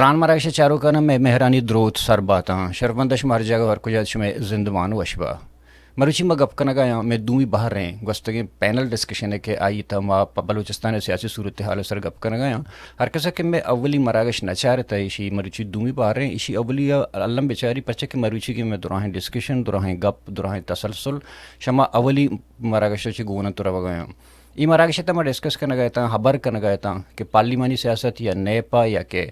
تران مراگش ءِ چاروکاں مئے مہرانی دروت سر باتاں۔ شرفمند اش ماں ہر جاگہ ہر کجا شمئے زندمان وش با۔ مروچی ما گپ کنگا یاں مئے دومی بہریں گوستگیں پینل ڈسکشن ءِ کہ آئی تہ ما پہ بلوچستان ءِ سیاسی صورتحال ءِ سر گپ کنگا یاں۔ ہر کسا کہ مئے اولی مراگش نہ چارتہ ایشی مروچی دومی بہریں ایشی اولی ءَ الم بچاری پرچہ کہ مروچی کہ مئے دراہیں ڈسکشن، دراہیں گپ، دراہیں تسلسل شما اولی مراگش ءَ چہ گون انت روگا یاں۔ اے مراگش ءِ تہ ما ڈسکس کنگا اتاں، ہبر کنگا اتاں کہ پارلیمانی سیاست یا نیپا یا کہ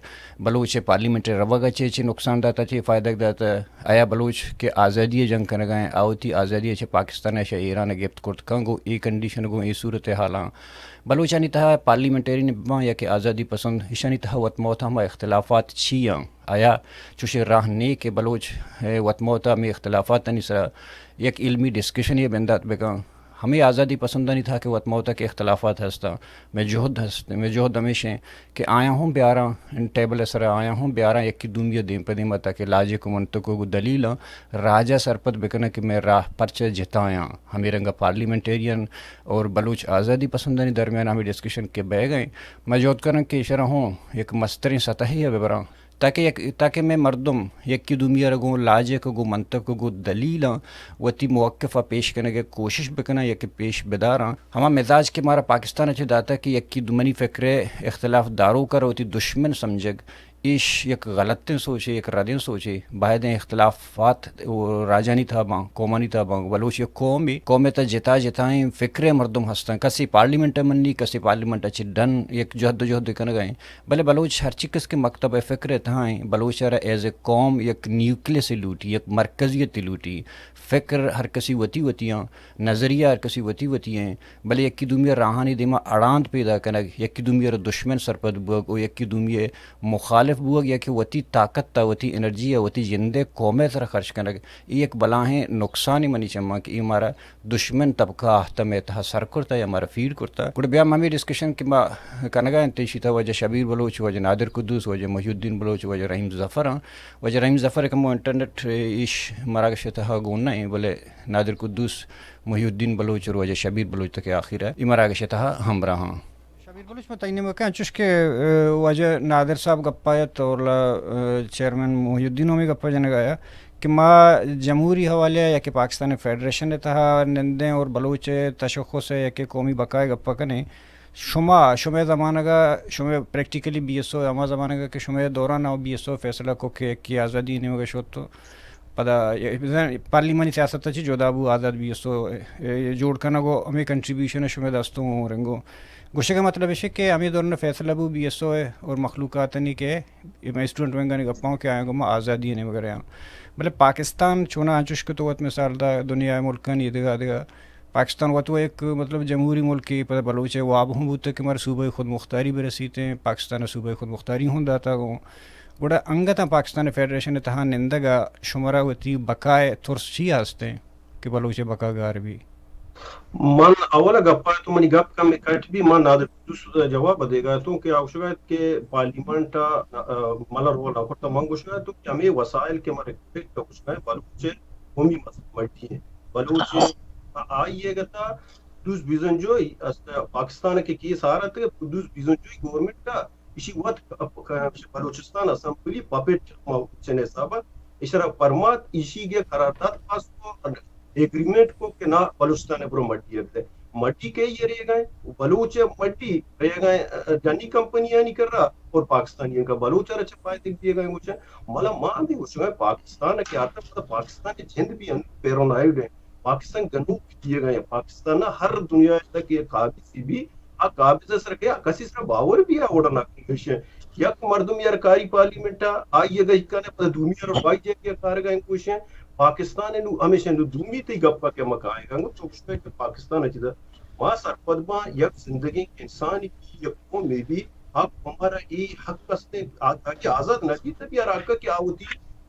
بلوچ ءِ پارلیمنٹ ءِ روگ ءَ چے چے نقصان داتہ، چے فائدگ داتہ، آیا بلوچ کہ آزادی ءِ جنگ کنگا ایں، آ وتی آزادی ءَ چہ پاکستان ءَ چہ ایران ءَ گپت کرت کن گوں اے کنڈیشن گوں اے صورتحالاں بلوچانی تہا پارلیمنٹیرین باں یا کہ آزادی پسند ایشانی تہا وت موت ہما اختلافات چی آں؟ آیا چوشیں راہ نے کہ بلوچ ءِ وت موت ءَ ہمے اختلافاتانی سرا یک علمی ڈسکشنے ءِ بندات بکن؟ ہمے آزادی پسندانی تہا کہ وت موت ءَ کہ اختلافات ہستاں، مئے جہد ہست، مئے جہد ہمیش ایں کہ آیاں ہم بیاراں ٹیبل ءِ سرا، آیاں ہم بیاراں یکے دومی ءَ دیم پہ دیم ءَ تاکہ لاجک و منطق و دلیلاں راج ءَ سرپد بکناں کہ مئے راہ پرچہ جتایاں۔ ہمے رنگ ءَ پارلیمنٹیرین اور بلوچ آزادی پسندانی درمیان ہمے ڈسکشن کہ بئیگ ءَ ایں، ما جہد کناں کہ ایشرا ہوں یک مستریں سطحے ءَ ببراں۔ تاکہ یک، تاکہ مئے مردم یکے دومی ءَ را گوں لاجک، گوں منطق، گوں دلیلاں وتی موقف ءَ پیش کنگ ءِ کوشش بکناں یا کہ پیش بداراں۔ ہما مزاج کہ مارا پاکستان ءَ چہ داتگ کہ یکے دو، منی فکر ءِ اختلاف داروک ءَ را وتی دشمن سمجھگ، ایش یک غلطیں سوچے، یک ردیں سوچے۔ باید ایں اختلافات راجانی تہا باں، قومانی تہا باں۔ بلوچ یک قومے، قوم ءِ تہا جتا جتائیں فکر ءِ مردم ہستاں۔ کسے پارلیمنٹ ءَ منی، کسے پارلیمنٹ ءَ چہ ڈن یک جہد و جہد کنگ ءَ ایں۔ بلے بلوچ ہرچی کس کہ مکتب ءِ فکر ءِ تہا ایں، بلوچ ءَ را ایز اے قوم یک نیوکلیس لوٹی، یک مرکزیت لوٹی، فکر ہر کسی وتی وتی آں، نظریہ ہر کسی وتی وتی ایں، بلے یکے دومی ءَ راہانی دیما اڑاند پیدا کنگ، یکے دومی ءَ را دشمن سرپد بوگ و یکے دومی ءِ مخالف بوگ یا کہ وتی طاقت ءَ، وتی انرجی ءَ، وتی جند ءَ قوم ءِ سرا خرچ کنگ، اے یک بلاہیں نقصانے منی چماں کہ اے مارا دشمن طبقہ آہتہ مئے تہا سر کرتہ یا مارا فیڈ کرتہ۔ گڑا بیا ما ہمے ڈسکشن کہ ما کنگا انت، ایشی تہا واجہ شبیر بلوچ، واجہ نادر قدوس، واجہ محی الدین بلوچ، واجہ رحیم ظفر آں۔ واجہ رحیم ظفر کمو انٹرنیٹ ایش مراگش ءِ تہا گون نہ ایں، بلے نادر قدوس، محی الدین بلوچ اور واجہ شبیر بلوچ تک آخر ءَ اے مراگش ءِ تہا ہمراہ آں۔ شبیر بلوچ، من تئی نیمگ ءَ کن، چوش کہ، اے، واجہ نادر صاحب گپا ات اور لا، اے، چیئرمین محی الدین ہمے گپا جنگا ات کہ ما جمہوری حوالے ءَ یا کہ پاکستان فیڈریشن ءِ تہا نندیں اور بلوچ ءِ تشخص ءِ یا کہ قومی بقا ءِ گپا کنیں۔ شما، شمئے زمانگ ءَ، شمئے پریکٹیکلی بی ایس او، ہما زمانگ ءَ کہ شمئے دوران ءَ بی ایس او فیصلہ کو کہ، کہ آزادی نیمگ ءَ شت تو پدا پارلیمانی سیاست ءَ چہ جدا بو، آزاد بی ایس او، اے، جوڑ کنگ و ہمے کنٹریبیوشن ءَ شمئے دستوں رنگو۔ گوشگ ءِ مطلب اش کہ ہمے دوران فیصلہ بو بی ایس او ءِ اور مخلوقاتانی کہ اے مئے اسٹوڈنٹ ونگانی گپاں کہ آیاں گوں ما آزادی ءِ نیمگ ءَ رہاں۔ بلے پاکستان چوناہا انچوش کہ تو وت مثال دا دنیا ءِ ملکانی دگہ دگہ، پاکستان وت و یک مطلب جمہوری ملکے، پدا بلوچ ءِ واب ہم بوتگ کہ مارا صوبہ خود مختاری برسیتیں، پاکستان ءَ صوبہ خود مختاری ہم داتا گوں۔ گڑا انگتاں پاکستان فیڈریشن ءِ تہا نندگ ءَ شمارا وتی بقا ءِ ترس چی ہستیں کہ بلوچ ءِ بقا گار بی؟ من اول ءَ گپ ءَ تو منی گپ کمے کٹ بی، من نادر قدوس ءَ جواب دیگا تو کہ آ گوشگا ات کہ پارلیمنٹ ءَ، آ، ملا رول نہ کرتا۔ من گوشگا تو کہ ہمے وسائل کہ من ریکویسٹ گوشگا بلوچ ءِ قومی مسئلہ مڈی ایں۔ بلوچ ءِ آئی ءِ گتا دوز بیزنجوئی است پاکستان ءَ کہ کیس آرت دوز بیزنجوئی گورنمنٹ ءَ ایشی وت ک-، ک-، بلوچستان اسمبلی پپٹ ما چنے حساب ءَ ایشرا پرمات ایشی گے قرارداد پاس کو، ایگریمنٹ کو کہ نا بلوچستان ءَ برو مڈی ءَ بدے۔ مڈی کئی ءَ ریگا ایں؟ بلوچ ءِ مڈی ریگا ایں، ڈنی کمپنیانی کرا اور پاکستانیاں کا بلوچ ءَ را چہ فائدہ دیگا ایں گوشاں۔ ملا ما بھی گوشاں پاکستان ءَ کہ آتا پاکستان ءِ جند بھی ان پیرونائیڈ ایں۔ پاکستان گنوک دیگا ایں۔ پاکستان ءَ ہر دنیا تک یہ قابضی بھی آ قابض ءِ سر کہ آ کسی سر باور بھی آ اوڑا نہ کنگش۔ یک مردم یار کاری پارلیمنٹ ءَ آئی ءَ گئی کنے پدا دومی ءَ رو بائی جے کہ کارگا ایں کوشیں۔ پاکستان ءَ نو ہمیشہ نو دومی تئی گپ ءَ کہ ما کائے گا، گو چوکش کہ پاکستان ءَ چیزا ما سرپد باں، یک زندگیں انسانی بھی، یک قومے بھی، حق ہمارا اے حق است، آ-، تاکہ آزاد نہ بیت، تبھی ہر حق کہ آ وتی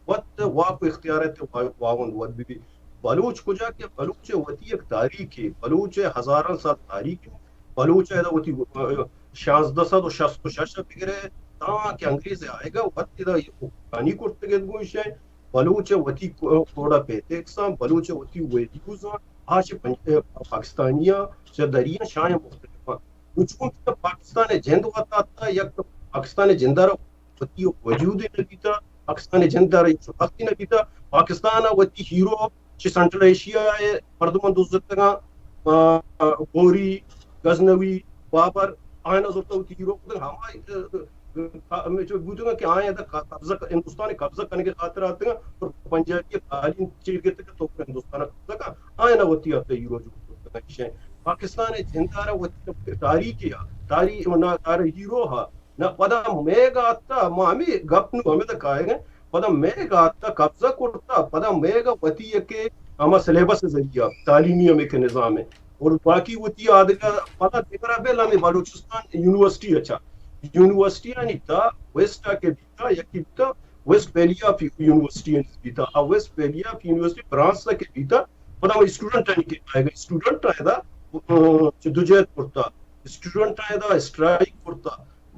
وت واک و اختیارات وا-، واوند وت بھی۔ بلوچ کجا کہ بلوچ ءِ وتی یک تاریخ ہے، بلوچ ءِ ہزاراں سال تاریخ ہے، بلوچ ءَ ادا وتی، ا، شانزدہ سد و شست و شش ءَ بگرے تاں کہ انگریز ءِ آئیگ ءَ وت ادا حکمرانی کرتگ ات گوں ایشاں۔ بلوچ ءِ وتی کو-، کوڑا پیتیکساں، بلوچ ءِ وتی ویلیوزاں، آ چہ پنج-، ا، پاکستانیاں، چہ دریاں شاہیں مختلف آں۔ چون کہ پاکستان ءِ جند وت آتا، یک پاکستان ءِ جند ءَ را وتی وجودے نہ بیتا، پاکستان ءِ جند ءَ را یک وقتی نہ بیتا۔ پاکستان ءَ وتی ہیرو چہ سینٹرل ایشیا ءِ مردماں دزتگاں، آ، آ، غوری، غزنوی، بابر، آیاں زرتا وتی ہیرو کتگ۔ ہما، آ، آ، ہمے چو بوتگاں کہ آیاں ادا قبضہ، ہندوستان ءِ قبضہ کنگ ءِ خاطر آتگاں اور پنجابی ءِ تعلیم چیر گتگ تو ہندوستان ءَ قبضہ کن، آیاں وتی آتا ہیرو جو کتگ۔ پاکستان ءِ جند ءَ را وتی تاریخ یا تاریخ نا، تاریخ ہیرو ہا نہ، پدا میگ ءَ آتکا، ما ہمے گپ نوں ہمدا کائیگ ایں، پدا میگ ءَ آتکا قبضہ کرتا، پدا میگ ءَ وتی یکے ہما سلیبس ءِ ذریعہ تعلیمی ہمے کہ نظام ہے اور باقی وتی آدگہ پدا دیگر ءَ بل ہمے بلوچستان یونیورسٹی اچھا، یونیورسٹی آنی تا ویسٹ ءَ کہ بیتا، یکی بیتا ویسٹ ویلی آف یونیورسٹی بیتا، آ west valley of university France ءَ کہ بیتا، پدا ہمے اسٹوڈنٹ آنی کہ آئیگا، اسٹوڈنٹ آئیدا، آ، چہ دو جہت کرتا، اسٹوڈنٹ آئیدا اسٹرائک کرتا،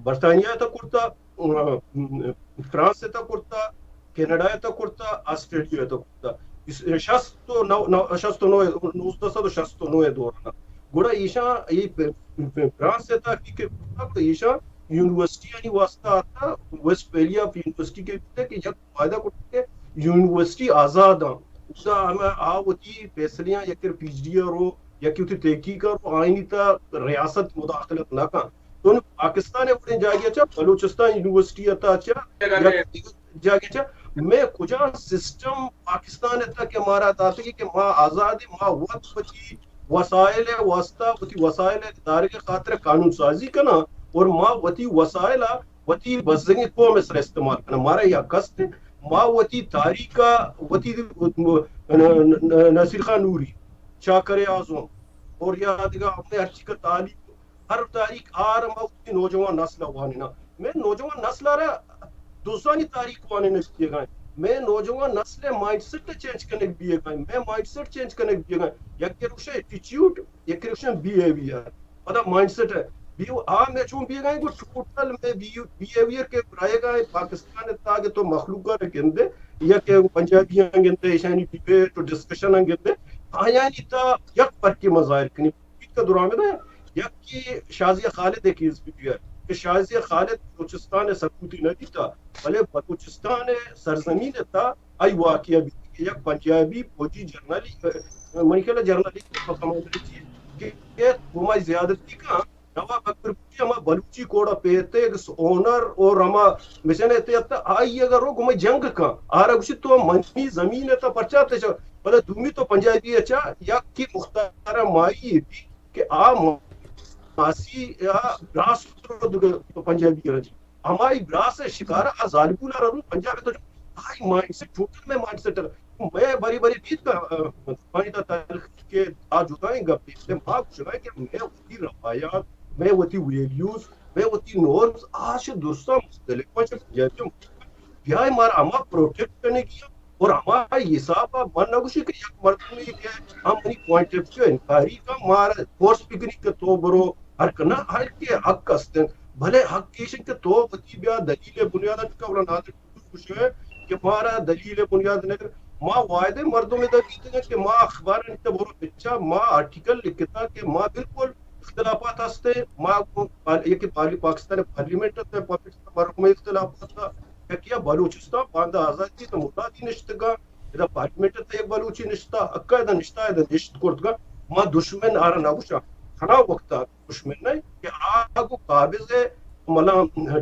برطانیہ ءَ تا کرتا، م، فرانس ءَ تا کرتا، کینیڈا ءَ تا کرتا، آسٹریلیا ءَ تا کرتا۔ اس، شست و نو، نو، شست و نو، نوزدہ سد و شست و نو ءِ دوران۔ گڑا ایشاں، اے پ-، پ-، فرانس ءَ تا کہ کرتا، تو ایشاں یونیورسٹی آنی واسطہ آتا، ویسٹ ویلی آف یونیورسٹی کہ بیتا کہ یک وعدہ کرتا کہ یونیورسٹی آزاد آں۔ اودا ہمے آ وتی فیصلیاں یک پی ایچ ڈی ءَ رو، یک وتی تحقیق ءَ رو، آئینی تا ریاست مداخلت نہ کن۔ تو نوں پاکستان ءِ وڑیں جاگہے چا بلوچستان یونیورسٹی ءِ تا چا یا جاگہے چا مئے کجا سسٹم پاکستان ءِ تا کہ مارا داتگی کہ ما آزادی، ما وت وتی وسائل ءِ واسطہ، وتی وسائل ءِ دارگ ءِ خاطر قانون سازی کناں اور ما وتی وسائل ءَ وتی بزگیں قوم ءِ سر استعمال کناں۔ مارا یک است، ما وتی تاریخ ءَ وتی نصیر خان نوری، چاکر اعظم اور یا دگہ ہمے ہرچی کہ تعلیم ہر تاریخ آر ما وتی نوجوان نسل ءَ وانیناں۔ مئے نوجوان نسل ءَ را دزانی تاریخ وانینگ بیگ ءَ۔ مئے نوجوان نسل ءِ مائنڈ سیٹ چینج کنگ بیگ ءَ۔ مئے مائنڈ سیٹ چینج کنگ بیگ ءَ۔ یک روشے ایٹیچیوڈ، یک روشے بیہیویئر۔ پدا مائنڈ سیٹ ءَ۔ بیو-، آ مئے چون بیگ ءَ گو ٹوٹل مئے بیو-، بیہیویئر کہ رہگ ءَ پاکستان ءِ تاگ تو مخلوق ءَ گندے یا کہ پنجابیاں گندے، ایشانی ڈیبیٹ و ڈسکشن گندے، آیانی تا یک فرقی ما ظاہر کنی۔ بیت کہ درآمد ءَ یکے شازیہ خالد ءِ کیس بیت کہ شازیہ خالد بلوچستان ءِ سپوتی نہ بیتا، بلے بلوچستان ءِ سرزمین ءِ تہا آئی واقعہ بیت کہ یک پنجابی فوجی جرنلی، منی خیال ءَ جرنلی کمانڈر چی کہ گوما زیادتی کن، نواب اکبر بگٹی ہما بلوچی کوڑا پیتے اونر اور ہما مشن ءِ تحت آئی اگر رو گوما جنگ کن، آرا گوشی تو منی زمین ءِ تہا پرچا تچا، بلے دومی تو پنجابی ءَ چا یکے مختار مائی بی کہ آ ماسی یا براس رو دگہ پنجابی ءَ رجی۔ ہمائی براس ءِ شکار ءَ آ زالبول ءَ رو پنجاب ءَ تو آئی مائنڈ سیٹ، ٹوٹل مئے مائنڈ سیٹ ءَ۔ مئے بری بری بیت کہ، آ، پانی تا تاریخ کہ آ جدائیں گپ بیت۔ ما گوشگا کہ مئے وتی روایات، مئے وتی ویلیوز، مئے وتی نورمز، آ چہ درستاں مختلف، آ چہ پنجابی ءَ مختلف۔ بیائے مارا ہما پروٹیکٹ کنگی ءَ اور ہما حساب ءَ من نہ گوشی کہ یک مردمے کہ ہم منی پوائنٹ آف ویو انکاری کا مارا فورس بکنی کہ تو برو ہر کنا ہر کے حق است، بلے حق ایش کہ تو وتی بیا دلیل بنیاد ءَ کہ ولا نادر گوشے کہ مارا دلیل بنیاد نہ۔ ما واحد مردم ادا بیتگیں کہ ما اخبار انت برو پچا ما آرٹیکل لکھتا کہ ما بالکل اختلافات ہستے، ما کو پار-، یہ کہ پارلی-، پاکستان پارلیمنٹ تے پاکستان مرکم اختلافات تھا کہ کیا بلوچستان باندا آزادی تو مدتی نشتگا، ادا پارلیمنٹ تے ایک بلوچی نشتا، اکا ادا نشتا، ادا نشت کرتگا، ما دشمن آرا نہ گوشا، کھڑا وقتا دشمن نہ کہ آ گو قابض ہے، ملا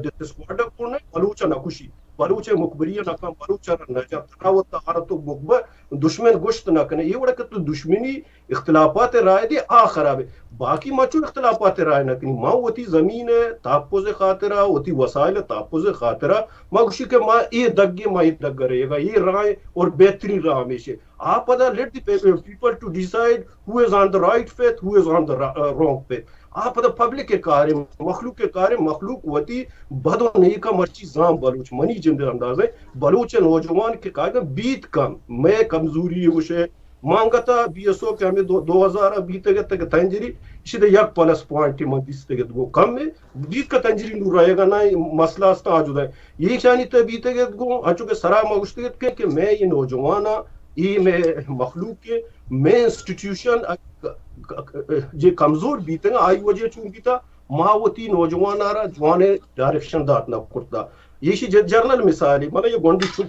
ڈیتھ اسکواڈ کون ہے، بلوچ نہ کشی، بلوچ مخبری نہ کن، بلوچ نہ جا، ترا وتا آرا تو مخبر دشمن گوشت نہ کنے، یہ وڑا کہ تو دشمنی اختلافات رائے دے، آ خراب ہے۔ باقی ما چون اختلافات رائے نہ کنی، ما وتی زمین ہے تحفظ خاطرہ، وتی وسائل تحفظ خاطرہ، ما گوشی کہ ما اے دگے، ما اے دگ رہے گا، یہ راہ ہے اور بہترین راہ ہمیشہ۔ آ پدا let the pe-, people to decide who is on the right path, who is on the ra-, uh, wrong path. آ پدا پبلک ءِ کار ءَ، مخلوق ءِ کار ءَ، مخلوق وتی بد و نیک ءَ مرچی زان بلوچ، منی جند ءِ انداز ءَ بلوچ ءِ نوجوان کہ کاگا بیت کم، مئے کمزوری ءَ گوشے، ما انگت ءَ بی ایس او کہ ہمے دو، دو ہزار ءَ بیتگ ات کہ تنجری، اشی دے یک پلس پوائنٹ من دیستگ ات گو کم ہے، بیت کہ تنجری نور رہے گا نہ، مسئلہ است آ جدا ہے۔ ایشانی تہ بیتگ ات گوں، انچو کہ سرا ما گوشتگ ات کہ، کہ مئے یہ نوجواناں، یہ مئے مخلوق کے، مئے انسٹیٹیوشن ءَ ک-، ک-، ک-، جے کمزور بیتگ، آئی وجہ چون بیتا، ما وتی نوجواناں را جوانیں ڈائریکشن دات نہ کرتا۔ ایشی ج-، جنرل مثالے، من یہ گونڈی چک،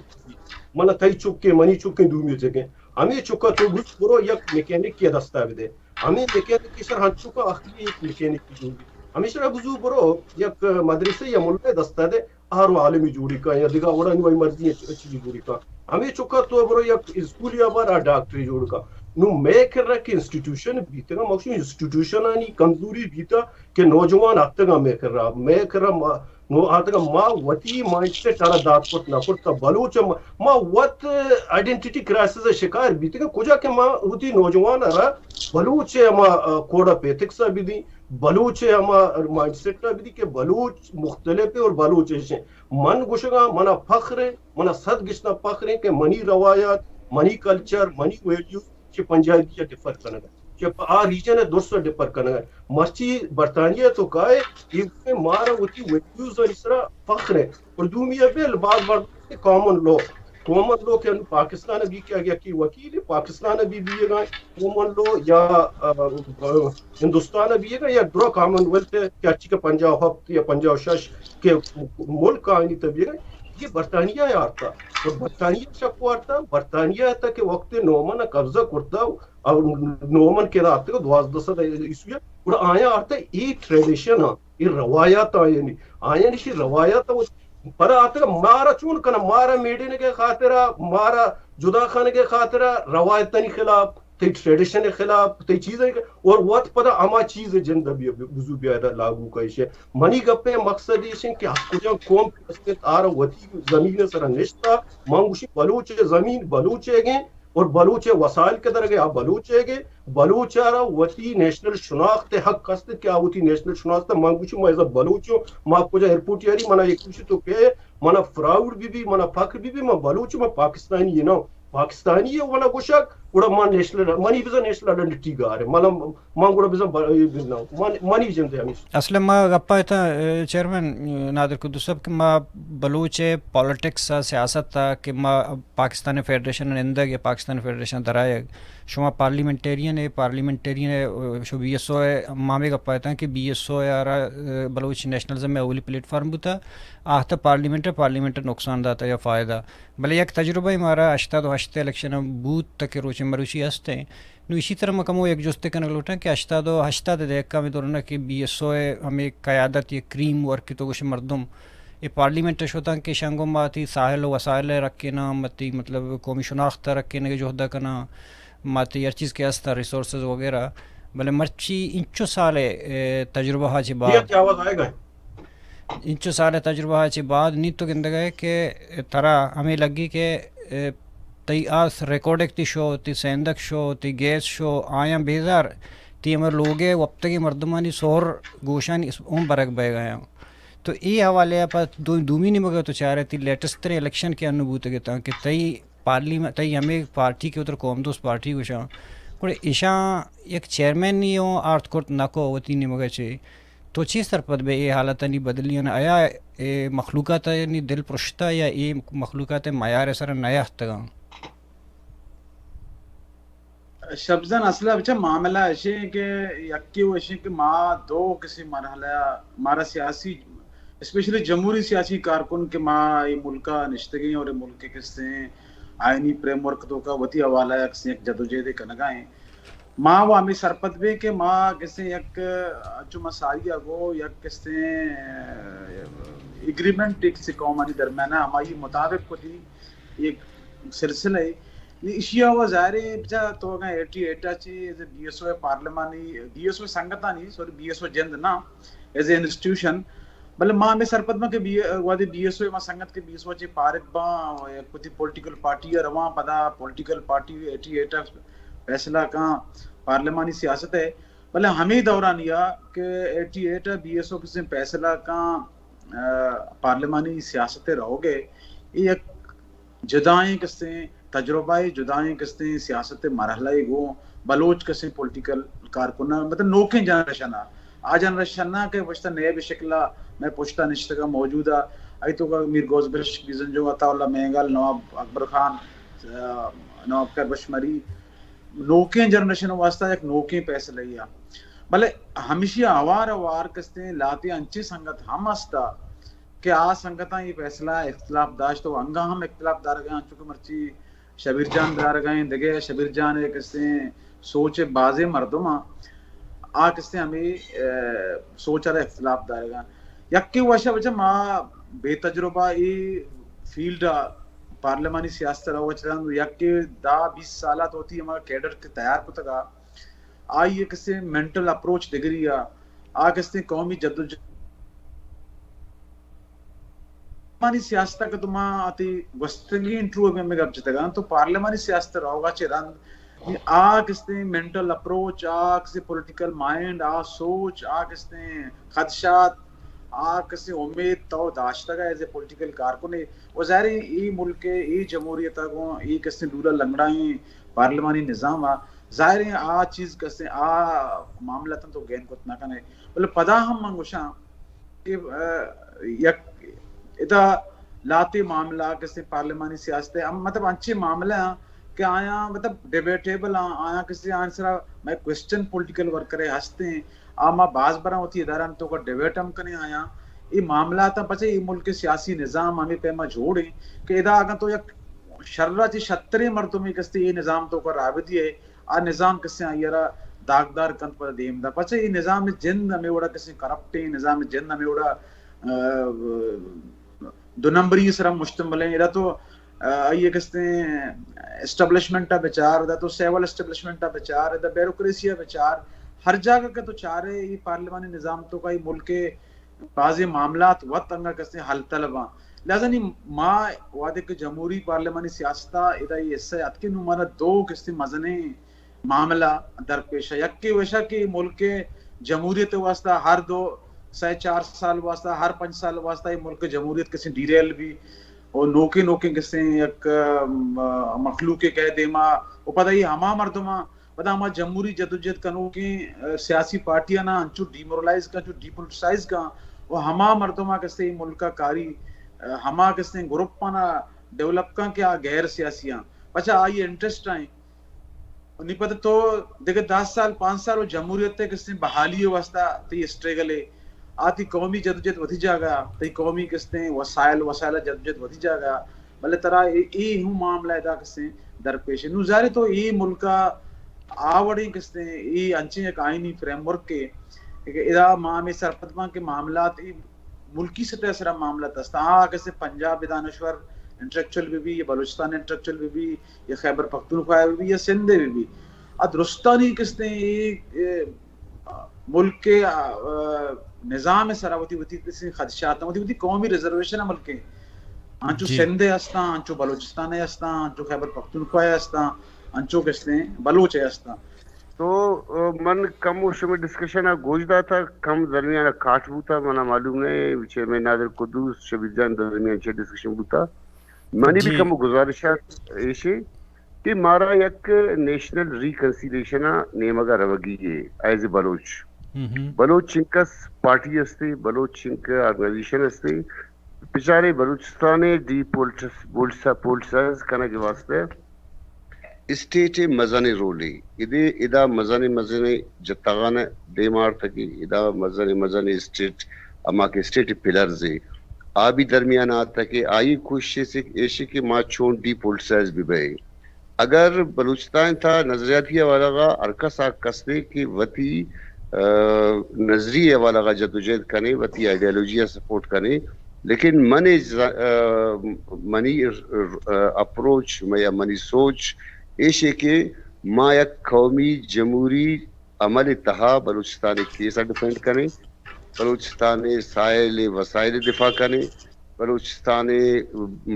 من تئی چکے، منی چکے، دومی چکے۔ ہمیں چکا تو گوش برو یک میکینک کے دستا بدے۔ ہمیں میکینک کے سر ہنچو کا اخلی ایک میکینک کی جوڑی۔ ہمیں سر بزو برو یک مدرسے یا ملے دستا دے، آرو عالمی جوڑی کا یا دگا وڑا نوائی مرضی ہے چ-، چیزی جوڑی کا۔ ہمیں چکا تو برو یک اسکول یا بار آ ڈاکٹری جوڑ کا۔ نو میں کر رہا کہ انسٹیٹیوشن بیتگا، مخصوص انسٹیٹیوشن آنی کمزوری بیتا کہ نوجوان آتگا میں کر رہا، میں کر رہا ما-، نو آتگا ما وتی مائنڈ سیٹ آرا دات کرت نہ کرت۔ بلوچ ما، ما وت آئیڈینٹیٹی کرائسس شکار بیتگا۔ کجا کہ ما وتی نوجوان آرا بلوچ ہما، آ، کوڈ آف ایتھکس ء بدی، بلوچ ہما مائنڈ سیٹ ء بدی کہ بلوچ مختلف ہے اور بلوچ ایش ہیں۔ من گوشگا منا فخر ہے، منا صد گشنا فخر ہے کہ منی روایات، منی کلچر، منی ویلیوز چہ پنجابی ء ڈفر کنگ ء، چہ آ ریجن ء درست ڈفر کنگ ء۔ مرچی برطانیہ تو کائے، ایوکیں مارا وتی ویلیوز آنی سرا فخر ہے۔ اور دومی ء بل باز بار کامن لو، کامن لو کہ انو پاکستان ء بھی کہ اگہ یکی وکیل پاکستان ء بھی بیگا، کامن لو یا، آ، آ، ہندوستان ء بیگا یا درا کامن ویلتھ ء کہ اچی کہ پنجاہ و ہفت یا پنجاہ و شش کہ ملک آئینی تہ بیگا، یہ برطانیہ ء آرتا۔ تو برطانیہ شک وارتا، برطانیہ ء تہ کہ وقت نومن ء قبضہ کرتا، اور نومن کہ آتک دوازدہ سد عیسوی ء، گڑا آیا آرتا ای ٹریڈیشن ء، ای روایات آیانی، آیانی شی روایات ء پدا آتک مارا چون کنا، مارا میڈینگ ء خاطرا، مارا جدا کنگ ء خاطرا روایتانی خلاف، تئی ٹریڈیشن ء خلاف، تئی چیز ء، اور وت پدا ہما چیز جند بزو بیائے لاگو کئیش۔ منی گپ ء مقصد ایش کہ ہر کجا قوم آرا وتی زمین ء سرا نشتا، من گوشی بلوچ ء زمین بلوچ ء گیں، اور بلوچ ء وسائل کہ درگے آ بلوچ ء گے، بلوچ ء را وتی نیشنل شناخت ء حق است کہ آ وتی نیشنل شناخت ء من گوشی ما ازا بلوچ ہوں، ما کجا ایئرپورٹ یاری منا یک گوشی تو کہ منا پراؤڈ بی بی، منا فخر بی بی، ما بلوچ، ما پاکستانی نہ، پاکستانی ہے منا گوشک، گڑا ما نیشنل، منی بزا نیشنل آئیڈنٹی گار ہے، منا، ما گڑا بزا ب-، بزا، من-، منی جند ہے ہمیش۔ اصل ما گپا اتاں، اے، چیئرمین، اے، نادر قدوس صاحب کہ ما بلوچ پالیٹکس ء سیاست ء کہ ما پاکستان فیڈریشن ء نندگ یا پاکستان فیڈریشن ء درآیگ، شما پارلیمنٹیرین ء، پارلیمنٹیرین ء، شو بی ایس او ء، ما ہمے گپ ء اتاں کہ بی ایس او ء را، اے، بلوچ نیشنلزم ء اولی پلیٹ فارم بوتا، آ تہ پارلیمنٹ ء، پارلیمنٹ ء نقصان داتا یا فائدہ۔ بلے یک تجربہ مارا ہشتاد و ہشت الیکشن ء بوت تک روچ مروچی ہست ہیں۔ نو اسی طرح ما کمو یک جستے کنگ لوٹاں کہ ہشتاد و ہشتاد دہکا میں دورنا کہ بی ایس او ء ہمیں قیادت یا کریم ورک تو گوش مردم اے پارلیمنٹ ء شتاں کہ شنگو ما تی ساحل و وسائل ء رکھیناں، متی مطلب قومی شناخت ء رکھینگ ء جہد ء کناں، ما تی ہر چیز کہ ہست ریسورسز وغیرہ۔ بلے مرچی انچو سال ء، اے، تجربہ ء چہ بعد، جی، آپ کی آواز آئے گا۔ انچو سال ء تجربہ ء چہ بعد نی تو گندگ ء کہ ترا ہمیں لگی کہ، اے، تئی آس ریکارڈک تی شو، تی سیندک شو، تی گیس شو، آیاں بیزار تی ہمے لوگ ء وپتگیں مردمانی سہر گوشانی اس-، اوں برگ بئیگ ء آیاں۔ تو اے حوالے ء پہ دو-، دومی نیمگ ء تو چارئے تئی لیٹسٹ تریں الیکشن کہ انو بوتگ اتاں کہ تئی پارلیمنٹ، تئی ہمے پارٹی کہ وتر قوم دوست پارٹی گوشاں، گڑا ایشاں یک چیئرمین نی اوں آرت کرت نہ کو وتی نیمگ ء چے۔ تو چی سرپد بے اے حالتانی بدلی آں؟ آیا اے مخلوقاتانی دل پرشتہ یا اے مخلوقات معیار سر نیاہتگاں؟ شبزن، اصل ء بچہ معاملہ اشیں کہ یکے و اشیں کہ ما دو کسی مرحلہ مارا سیاسی، اسپیشلی جمہوری سیاسی کارکن کہ ما اے ملک ء نشتگیں اور اے ملک ء کسیں آئینی فریم ورک توکا وتی حوالہ ء کسیں یک جدوجہدے کنگا ایں۔ ما و ہمے سرپد بیں کہ ما کسیں یک، انچو ما ساری ء گو یک کسیں ایگریمنٹ یک کسیں قومانی درمیان ء ہمائی مطابق کتی یک سلسلہ ء۔ نی ایشی ء و ظاہر ہے بچا تو اگاں ایٹی ایٹ ء چی بی ایس او ء پارلیمانی، بی ایس او ء سنگتانی، سوری، بی ایس او جند نا، ایز اے انسٹیٹیوشن، بلے ما ہمے سرپد باں کہ بی-، وہدے بی ایس او ء ما سنگت کہ بی ایس او ء چہ فارغ باں، یک وتی پولیٹیکل پارٹی ء رواں، پدا پولیٹیکل پارٹی ایٹی ایٹ ء فیصلہ کاں پارلیمانی سیاست ء۔ بلے ہمے دورانیا کہ ایٹی ایٹ ء بی ایس او کسیں فیصلہ کاں، آ، پارلیمانی سیاست ء روگ ء، اے یک جدائیں کسیں تجربہ ء، جدائیں کسیں سیاست ء مرحلہ ء گوں بلوچ کسیں پولیٹیکل کارکناں، مطلب نوکیں جنریشن ء، آ جنریشن ء کہ پشت ء نیب ء شکل ء مئے پشت ء نشتگ ء موجود ء، آئی توکا میر غوث بخش بزنجو، عطا اللہ مینگل، نواب اکبر خان، آ، نواب خیر بخش مری، نوکیں جنریشن ء واسطہ یک نوکیں فیصلہ ء۔ بلے ہمیشی ء ہوار ہوار کستیں لہتے انچیں سنگت ہم است ء کہ آ سنگتاں اے فیصلہ اختلاف داشت و انگا ہم اختلاف دارگا، چونکہ مرچی شبیر جان دارگا ہیں، دگہ شبیر جان ایک کسیں سوچ بازیں مردم آ، آ کسیں ہمیں، اے، سوچ را اختلاف دارگا۔ یکے وشا بچہ ما بے تجربہ اے فیلڈ آ پارلیمانی سیاست رو چلان، یکے دہ بیس سالہ تو ہوتی ہمارا کیڈر کے تیار کتگا، آئی کسیں مینٹل اپروچ دگری آ، آ کسیں قومی جدوجہد پارلیمانی سیاست ء کہ تو ما آتی گوستگیں انٹرویو ء میں گپ جتگاں تو پارلیمانی سیاست ء روگا چہ رند آ کسیں مینٹل اپروچ، آ کسیں پولیٹیکل مائنڈ، آ سوچ، آ کسیں خدشات، آ کسیں امید تو داشتگ ایز اے پولیٹیکل کارکنے و ظاہر اے ملک ء اے جمہوریت ء گوں اے کسیں ڈولا لنگڑائیں پارلیمانی نظام ء ظاہر آ چیز کسیں آ معاملاتاں تو گین کت نہ کنے، بلے پدا ہم من گوشاں کہ، آ، یک ادا لاتے معاملہ کسے پارلیمانی سیاست ہے، ہم مطلب انچے معاملہ ہیں کہ آیاں مطلب ڈیبیٹیبل ہیں، آیاں کسے آن سرا میں کوسچن پولیٹیکل ورکر ہستے ہیں، آ ما باز براں وتی ادارہ تو کا ڈیبیٹ ہم کنے آیاں۔ یہ معاملات ہیں پچے یہ ملک کے سیاسی نظام ہمیں پیما جوڑ ہیں کہ ادا اگر تو یک شرہ چی شتریں مردمی کستے یہ نظام تو کا رابطی ہے، آ نظام کسے آئی را داغدار کنت پدا دیم دا۔ پچہ اے نظام جند ہمے وڑا کسے کرپٹ ہیں، نظام جند ہمے وڑا، آ، دو نمبری سرا مشتمل ہیں۔ ادا تو، آ، آئی کسے اسٹیبلشمنٹ آ بچار، ادا تو سیول اسٹیبلشمنٹ آ بچار، ادا بیوروکریسی آ بچار، ہر جاگہ کہ تو چارے اے پارلیمانی نظام تو کا اے ملک بازیں معاملات وت انگا کسے حل طلب آں۔ لہذا نی ما وہدے کہ جمہوری پارلیمانی سیاست ء ادا اے حصہ اتکے نوں مارا دو کسے مزنیں معاملہ درپیش ء۔ یکے وشا کہ ملک جمہوریت واسطہ ہر دو سہ چار سال واسطہ، ہر پنچ سال واسطہ اے ملک جمہوریت کسے ڈیریل بی و نوکیں نوکیں کسے یک، ام، مخلوق کئے دیما و پدا اے ہما مردماں پدا ہما جمہوری جدوجہد کنوکیں، آ، سیاسی پارٹیاں نا انچو ڈیمورلائز کن، انچو ڈیپولیٹیسائز کن و ہما مردماں کسے ملک ء کاری، آ، ہما کسے گروپ آنا ڈیولپ کن کہ آ غیر سیاسی آں۔ پچا آئی انٹرسٹ آئیں۔ نی پدا تو دگہ دہ سال، پانچ سال و جمہوریت ء کسے بحالی واسطہ تئی اسٹرگل ہے۔ آ تئی قومی جدوجہد وتی جاگہ، تئی قومی کسے وسائل، وسائل جدوجہد وتی جاگہ۔ بلے ترا اے، اے ہوں معاملہ ادا کسے درپیش ہے۔ نوں ظاہر ہے تو اے ملک ء آ وڑیں کسے اے انچیں یک آئینی فریم ورک ہے کہ ادا ما ہمیں سرپد باں کہ معاملات اے ملکی سطح سرا معاملات است۔ آ کسے پنجاب دانشور انٹلیکچوئل بہ بی یا بلوچستان انٹلیکچوئل بہ بی یا خیبر پختونخوا بہ بی یا سندھ بہ بی۔ آ درستانی کسے اے، اے، ملک ء، آ، نظام ء سرا وتی وتی کسے خدشات، وتی وتی قومی ریزرویشن ء ملک ء انچو جی۔ سندھ ء ہستاں، انچو بلوچستان ء ہستاں، انچو خیبر پختونخوا ء ہستاں، انچو کسے بلوچ ء ہستاں۔ تو، آ، من کم و شمے ڈسکشن ء گوش داتا، کم درمیان ء کاٹ بوتا، منا معلوم نہ ہے، چیئرمین نادر قدوس، شبیر جان درمیان چے ڈسکشن بوتا۔ منی بھی جی۔ کم و گزارش ء ایشی کہ مارا یک نیشنل ریکنسیلیشن ء نیمگ ء روگی ہے ایز اے بلوچ۔ ہم ہم۔ بلوچ چنکس پارٹی ہستے، بلوچ چنک آرگنائزیشن ہستے، بچارے بلوچستان ء ڈی پولٹس-، پولٹس-، پولٹسائز کنگ ء واسطہ اسٹیٹ ء مزنیں رولے۔ ادے ادا مزنیں مزنیں جتاغان دیما آرتگے، ادا مزنیں مزنیں اسٹیٹ، ہما کہ اسٹیٹ پلرز ء آ بھی درمیان آتکے، آئی کوشش ایش کہ ما چون ڈی پولٹسائز بہ بئے۔ اگر بلوچستان تھا نظریاتی حوالہ غا ہر کس حق است کہ وتی، آ، نظریہ حوالہ غا جدوجہد کنے، وتی آئیڈیالوجی ء سپورٹ کنے، لیکن من ز-، آ، منی، آ، اپروچ یا منی سوچ ایشے کہ ما یک قومی جمہوری عمل تہا بلوچستان کیس ء ڈیفینڈ کنے، بلوچستان ساحل وسائل دفاع کنے، بلوچستان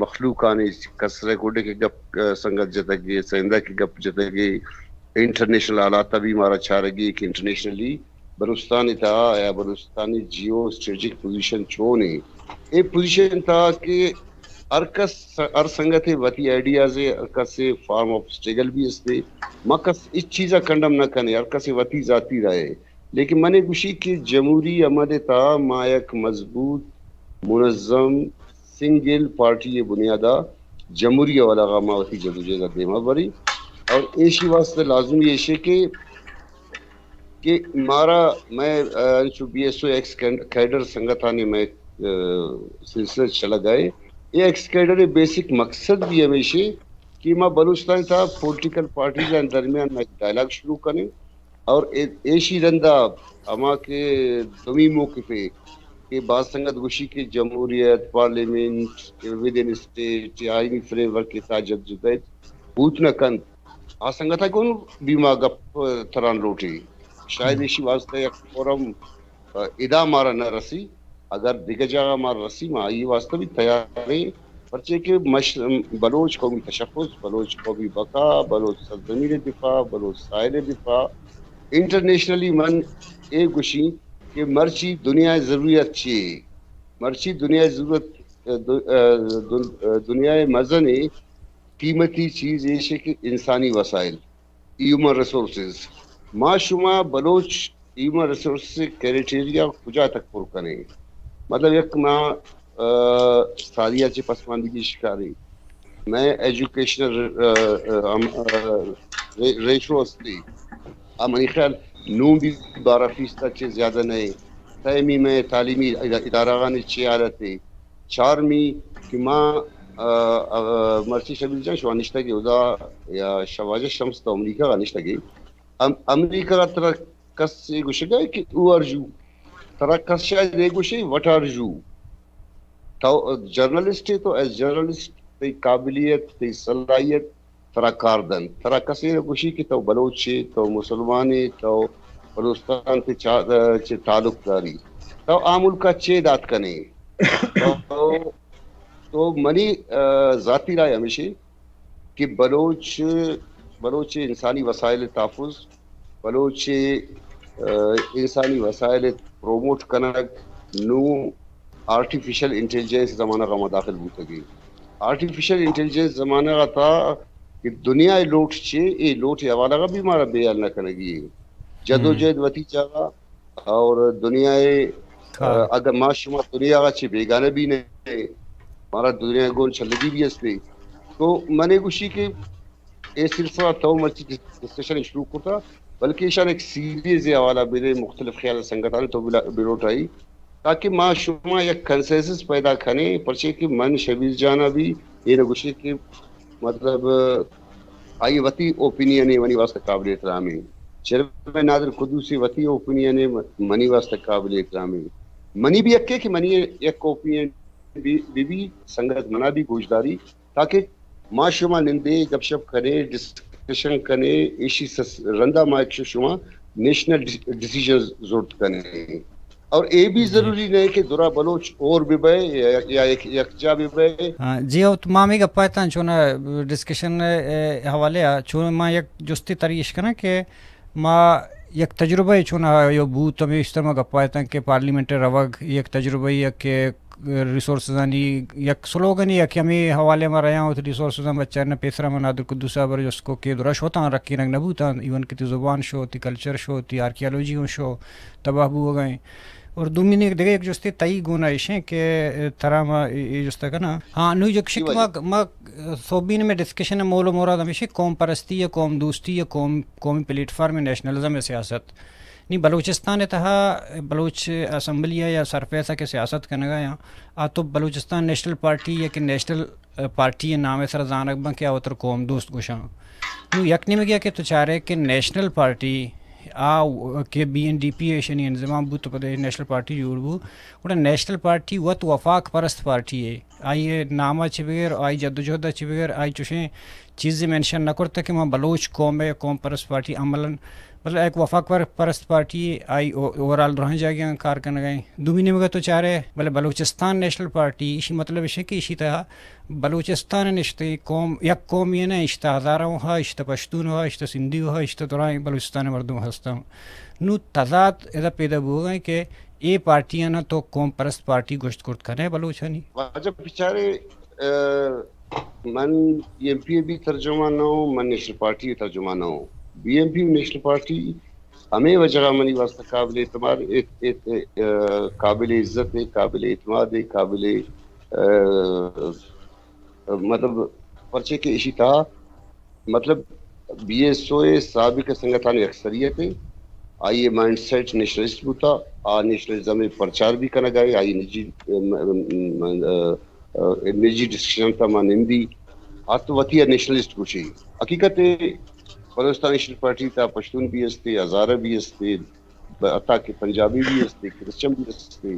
مخلوقانی کسر گڈ کہ گپ، آ، سنگت جتگے، سیندا کہ گپ جتگے، انٹرنیشنل حالات بھی مارا چارگی کہ انٹرنیشنلی بلوچستان تہا یا بلوچستانی جیو اسٹریٹجک پوزیشن چون ہے؟ اے پوزیشن تہا کہ ہر کس، ہر سنگت وتی آئیڈیاز ہے، ہر کس فارم آف اسٹرگل بھی استے۔ ما کس اس چیزا کنڈم نہ کنے، ہر کس وتی ذاتی رائے ہے۔ لیکن من گوشی کہ جمہوری عمل تہا ما یک مضبوط، منظم، سنگل پارٹی بنیادا جمہوری حوالہ غا ما وتی جدوجہد دیما بری اور ایشی واسطے لازمی ایشے کہ کہ مارا، مئے، آ، انچو B S O x can-, cadre سنگتانی مئے سلسلہ چلگ ءَ اے ایکسکیڈر ءِ بیسک مقصد بھی ہمیشی کہ ما بلوچستان تھا پولیٹیکل پارٹیز درمیان میں ڈائلاگ شروع کریں اور ایشی رندا ہما کہ دومی موقف ہے کہ بعض سنگت گوشی کہ جمہوریت، پارلیمنٹ، ود ان اسٹیٹ یا آئینی فریم ورک کے تحت جدوجہد بوت نہ کنت، آ سنگت ءَ گوں بھی ما گپ تران لوٹی۔ شاید ایشی واسطہ یک فورم ادا مارا نہ رسی، اگر دگہ جاگہ مارا رسی ما آئی واسطہ بھی تیار ہیں، پرچے کہ مش-، بلوچ قومی تشخص، بلوچ قومی بقا، بلوچ سرزمین دفاع، بلوچ ساحل دفاع، انٹرنیشنلی من اے گوشی کہ مرچی دنیا ضروریت چی، مرچی دنیا ضرورت، دنیا مزن قیمتی چیز ایش کہ انسانی وسائل، ہیومن ریسورسز۔ ما شما بلوچ ہیومن ریسورسز کرائٹیریا کجا تک پر کنیں؟ مطلب یک ما سالیا چہ پسماندگی شکاری، میں ایجوکیشنل ریشو استی، آ منی خیال نوں بھی بارہ فیصد چہ زیادہ نہیں۔ سیمی میں تعلیمی ادارہ غانی چی حالت ہے؟ چارمی کہ ما مرچی شبیر جان شما نشتگی ادا یا شواجہ شمس تو امریکہ غا نشتگی۔ امریکہ غا ترا کس اے گوشگا کہ او آر یو؟ ترا کس شاید اے گوشے وٹ آر یو؟ تو جرنلسٹ ہے، تو ایز جرنلسٹ تئی قابلیت، تئی صلاحیت ترا کار دنت۔ ترا کسے نہ گوشی کہ تو بلوچے، تو مسلمانے، تو بلوچستان تے چا-، چے تعلق داری۔ تو آ ملکا چے دات کنے؟ تو، تو منی ذاتی رائے ہمیشی کہ بلوچ، بلوچ انسانی وسائل تحفظ، بلوچ انسانی وسائل پروموٹ کنگ نوں آرٹیفیشل انٹیلیجنس زمانہ غا ما داخل بوتگی۔ آرٹیفیشل انٹیلیجنس زمانہ غا تا کہ دنیا لوٹ چے، اے لوٹ حوالہ غا بھی مارا بے حال نہ کنگی۔ جد و جہد وتی جاگہ اور دنیا اگر ما شما دنیا غا چے بیگانہ بھی نہیں، مارا دنیا گون چلگی بھی استے۔ تو منے گوشی کہ اے سلسلہ تو مرچی ڈسکشن شروع کرتا، بلکہ ایشان ایک سیریز حوالہ بدے، مختلف خیال سنگتان تو بلوٹائی، تاکہ ما شما یک کنسنسس پیدا کنے، پرچے کہ من شبیر جانا بھی اے نہ گوشے کہ مطلب آئی وتی اوپینین ہے منی واسطہ قابل احترام ہے، چیئرمین نادر قدوسی وتی اوپینین ہے منی واسطہ قابل احترام ہے۔ منی بھی یکے کہ منی یک اوپینین بی بی سنگت منا بھی گوشداری، تاکہ ما شما نندے، گپ شپ کنے، ڈسکشن کنے، ایشی رندا ما ایک شما نیشنل ڈیسیژن زورت کنے۔ اور اے بھی ضروری نہیں کہ درا بلوچ اور بھی بے یا یک جا بھی بے۔ جی، او ما ہمے گپا اتاں چونا ڈسکشن حوالے آ چون ما یک جستی تری اش کناں کہ ما یک تجربہ چون آیو بوت، ہمے اشتر ما گپا اتاں کہ پارلیمنٹ روگ یک تجربہ یک ریسورسزانی یک سلوگنے یا کہ ہمے حوالے ما رہیاں وت ریسورسزاں بچارنا۔ پیسرا من نادر قدوس صاحب ء جست کو کہ درا شوتاں رکینگ نہ بوتاں، ایون کہ تی زبان شو، تی کلچر شو، تی آرکیالوجی ہوں شو، تباہ بوگا ایں۔ اور دومی نے دگہ یک جستے تئی گونا ایشیں کہ ترا ما اے جستا کنا۔ ہاں، نو یک شک ما ما سوبین میں ڈسکشن مول و مراد ہمیشہ قوم پرستی یا قوم دوستی یا قوم قومی پلیٹ فارم نیشنلزم سیاست۔ نی بلوچستان ء تہا بلوچ اسمبلی ء یا سرفیس ء کہ سیاست کنگ ء آں، آ تو بلوچستان نیشنل پارٹی یا کہ نیشنل پارٹی ء نام ء سرا زانگ بنت کہ آ وتر قوم دوست گوشاں۔ نوں یک نیمگے ء کہ تو چارئے کہ نیشنل پارٹی آ کہ بی این ڈی پی ء ایشانی انضمام بوت، پد ء نیشنل پارٹی جوڑ بوت، گڑا نیشنل پارٹی وت وفاق پرست پارٹی ء۔ آئی ء نام ء چہ بغیر، آئی جدوجہد ء چہ بغیر، آئی چوشیں چیزے منشن نہ کرتگ کہ ما بلوچ قوم ء قوم پرست پارٹی عملاً، مطلب، یک وفاق پر-، پرست پارٹی آئی او-، اوورآل درہیں جاگہاں کار کنگ ء انت۔ دومی نیمگ ء تو چارئے، بلے بلوچستان نیشنل پارٹی، ایشی مطلب ایش کہ ایشی تہا بلوچستان ء نشتیں قوم، یک قومے نہ، ایشی تہا ہزارہ ہا، ایشی تہا پشتون ہا، ایشی تہا سندھی ہا، ایشی تہا درائیں بلوچستان ء مردم ہستاں۔ نوں تضاد ادا پیدا بوگ ء کہ اے پارٹیاں تو قوم پرست پارٹی گوشت کرت کنئے بلوچانی؟ واجہ بچارے، ء، من بی این پی ء بھی ترجمان نہ ہوں، من نیشنل پارٹی ء ترجمان نہ ہوں۔ بی این پی و نیشنل پارٹی ہمے وجہ ء منی واستہ قابل اعتماد، ات-، ات-، ء، قابل عزت ء، قابل اعتماد ء، قابل، ء، مطلب، پرچے کہ ایشی تہا مطلب، بی ایس او ء سابق سنگتانی اکثریت ء آئی ءِ مائنڈ سیٹ نیشنلسٹ بوتا، آ نیشنلزم ءِ پرچار بھی کنگ ءَ، آئی نجی، م-، م-، م-، ا، ا، نجی ڈسکشن تا ما نندی، آ تو وتی ءَ نیشنلسٹ گوشی۔ حقیقت ءَ بلوچستان نیشنل پارٹی تا پشتون بھی استے، ہزارہ بھی استے، ب-، حتیٰ کہ پنجابی بھی استے، کرسچن بھی استے،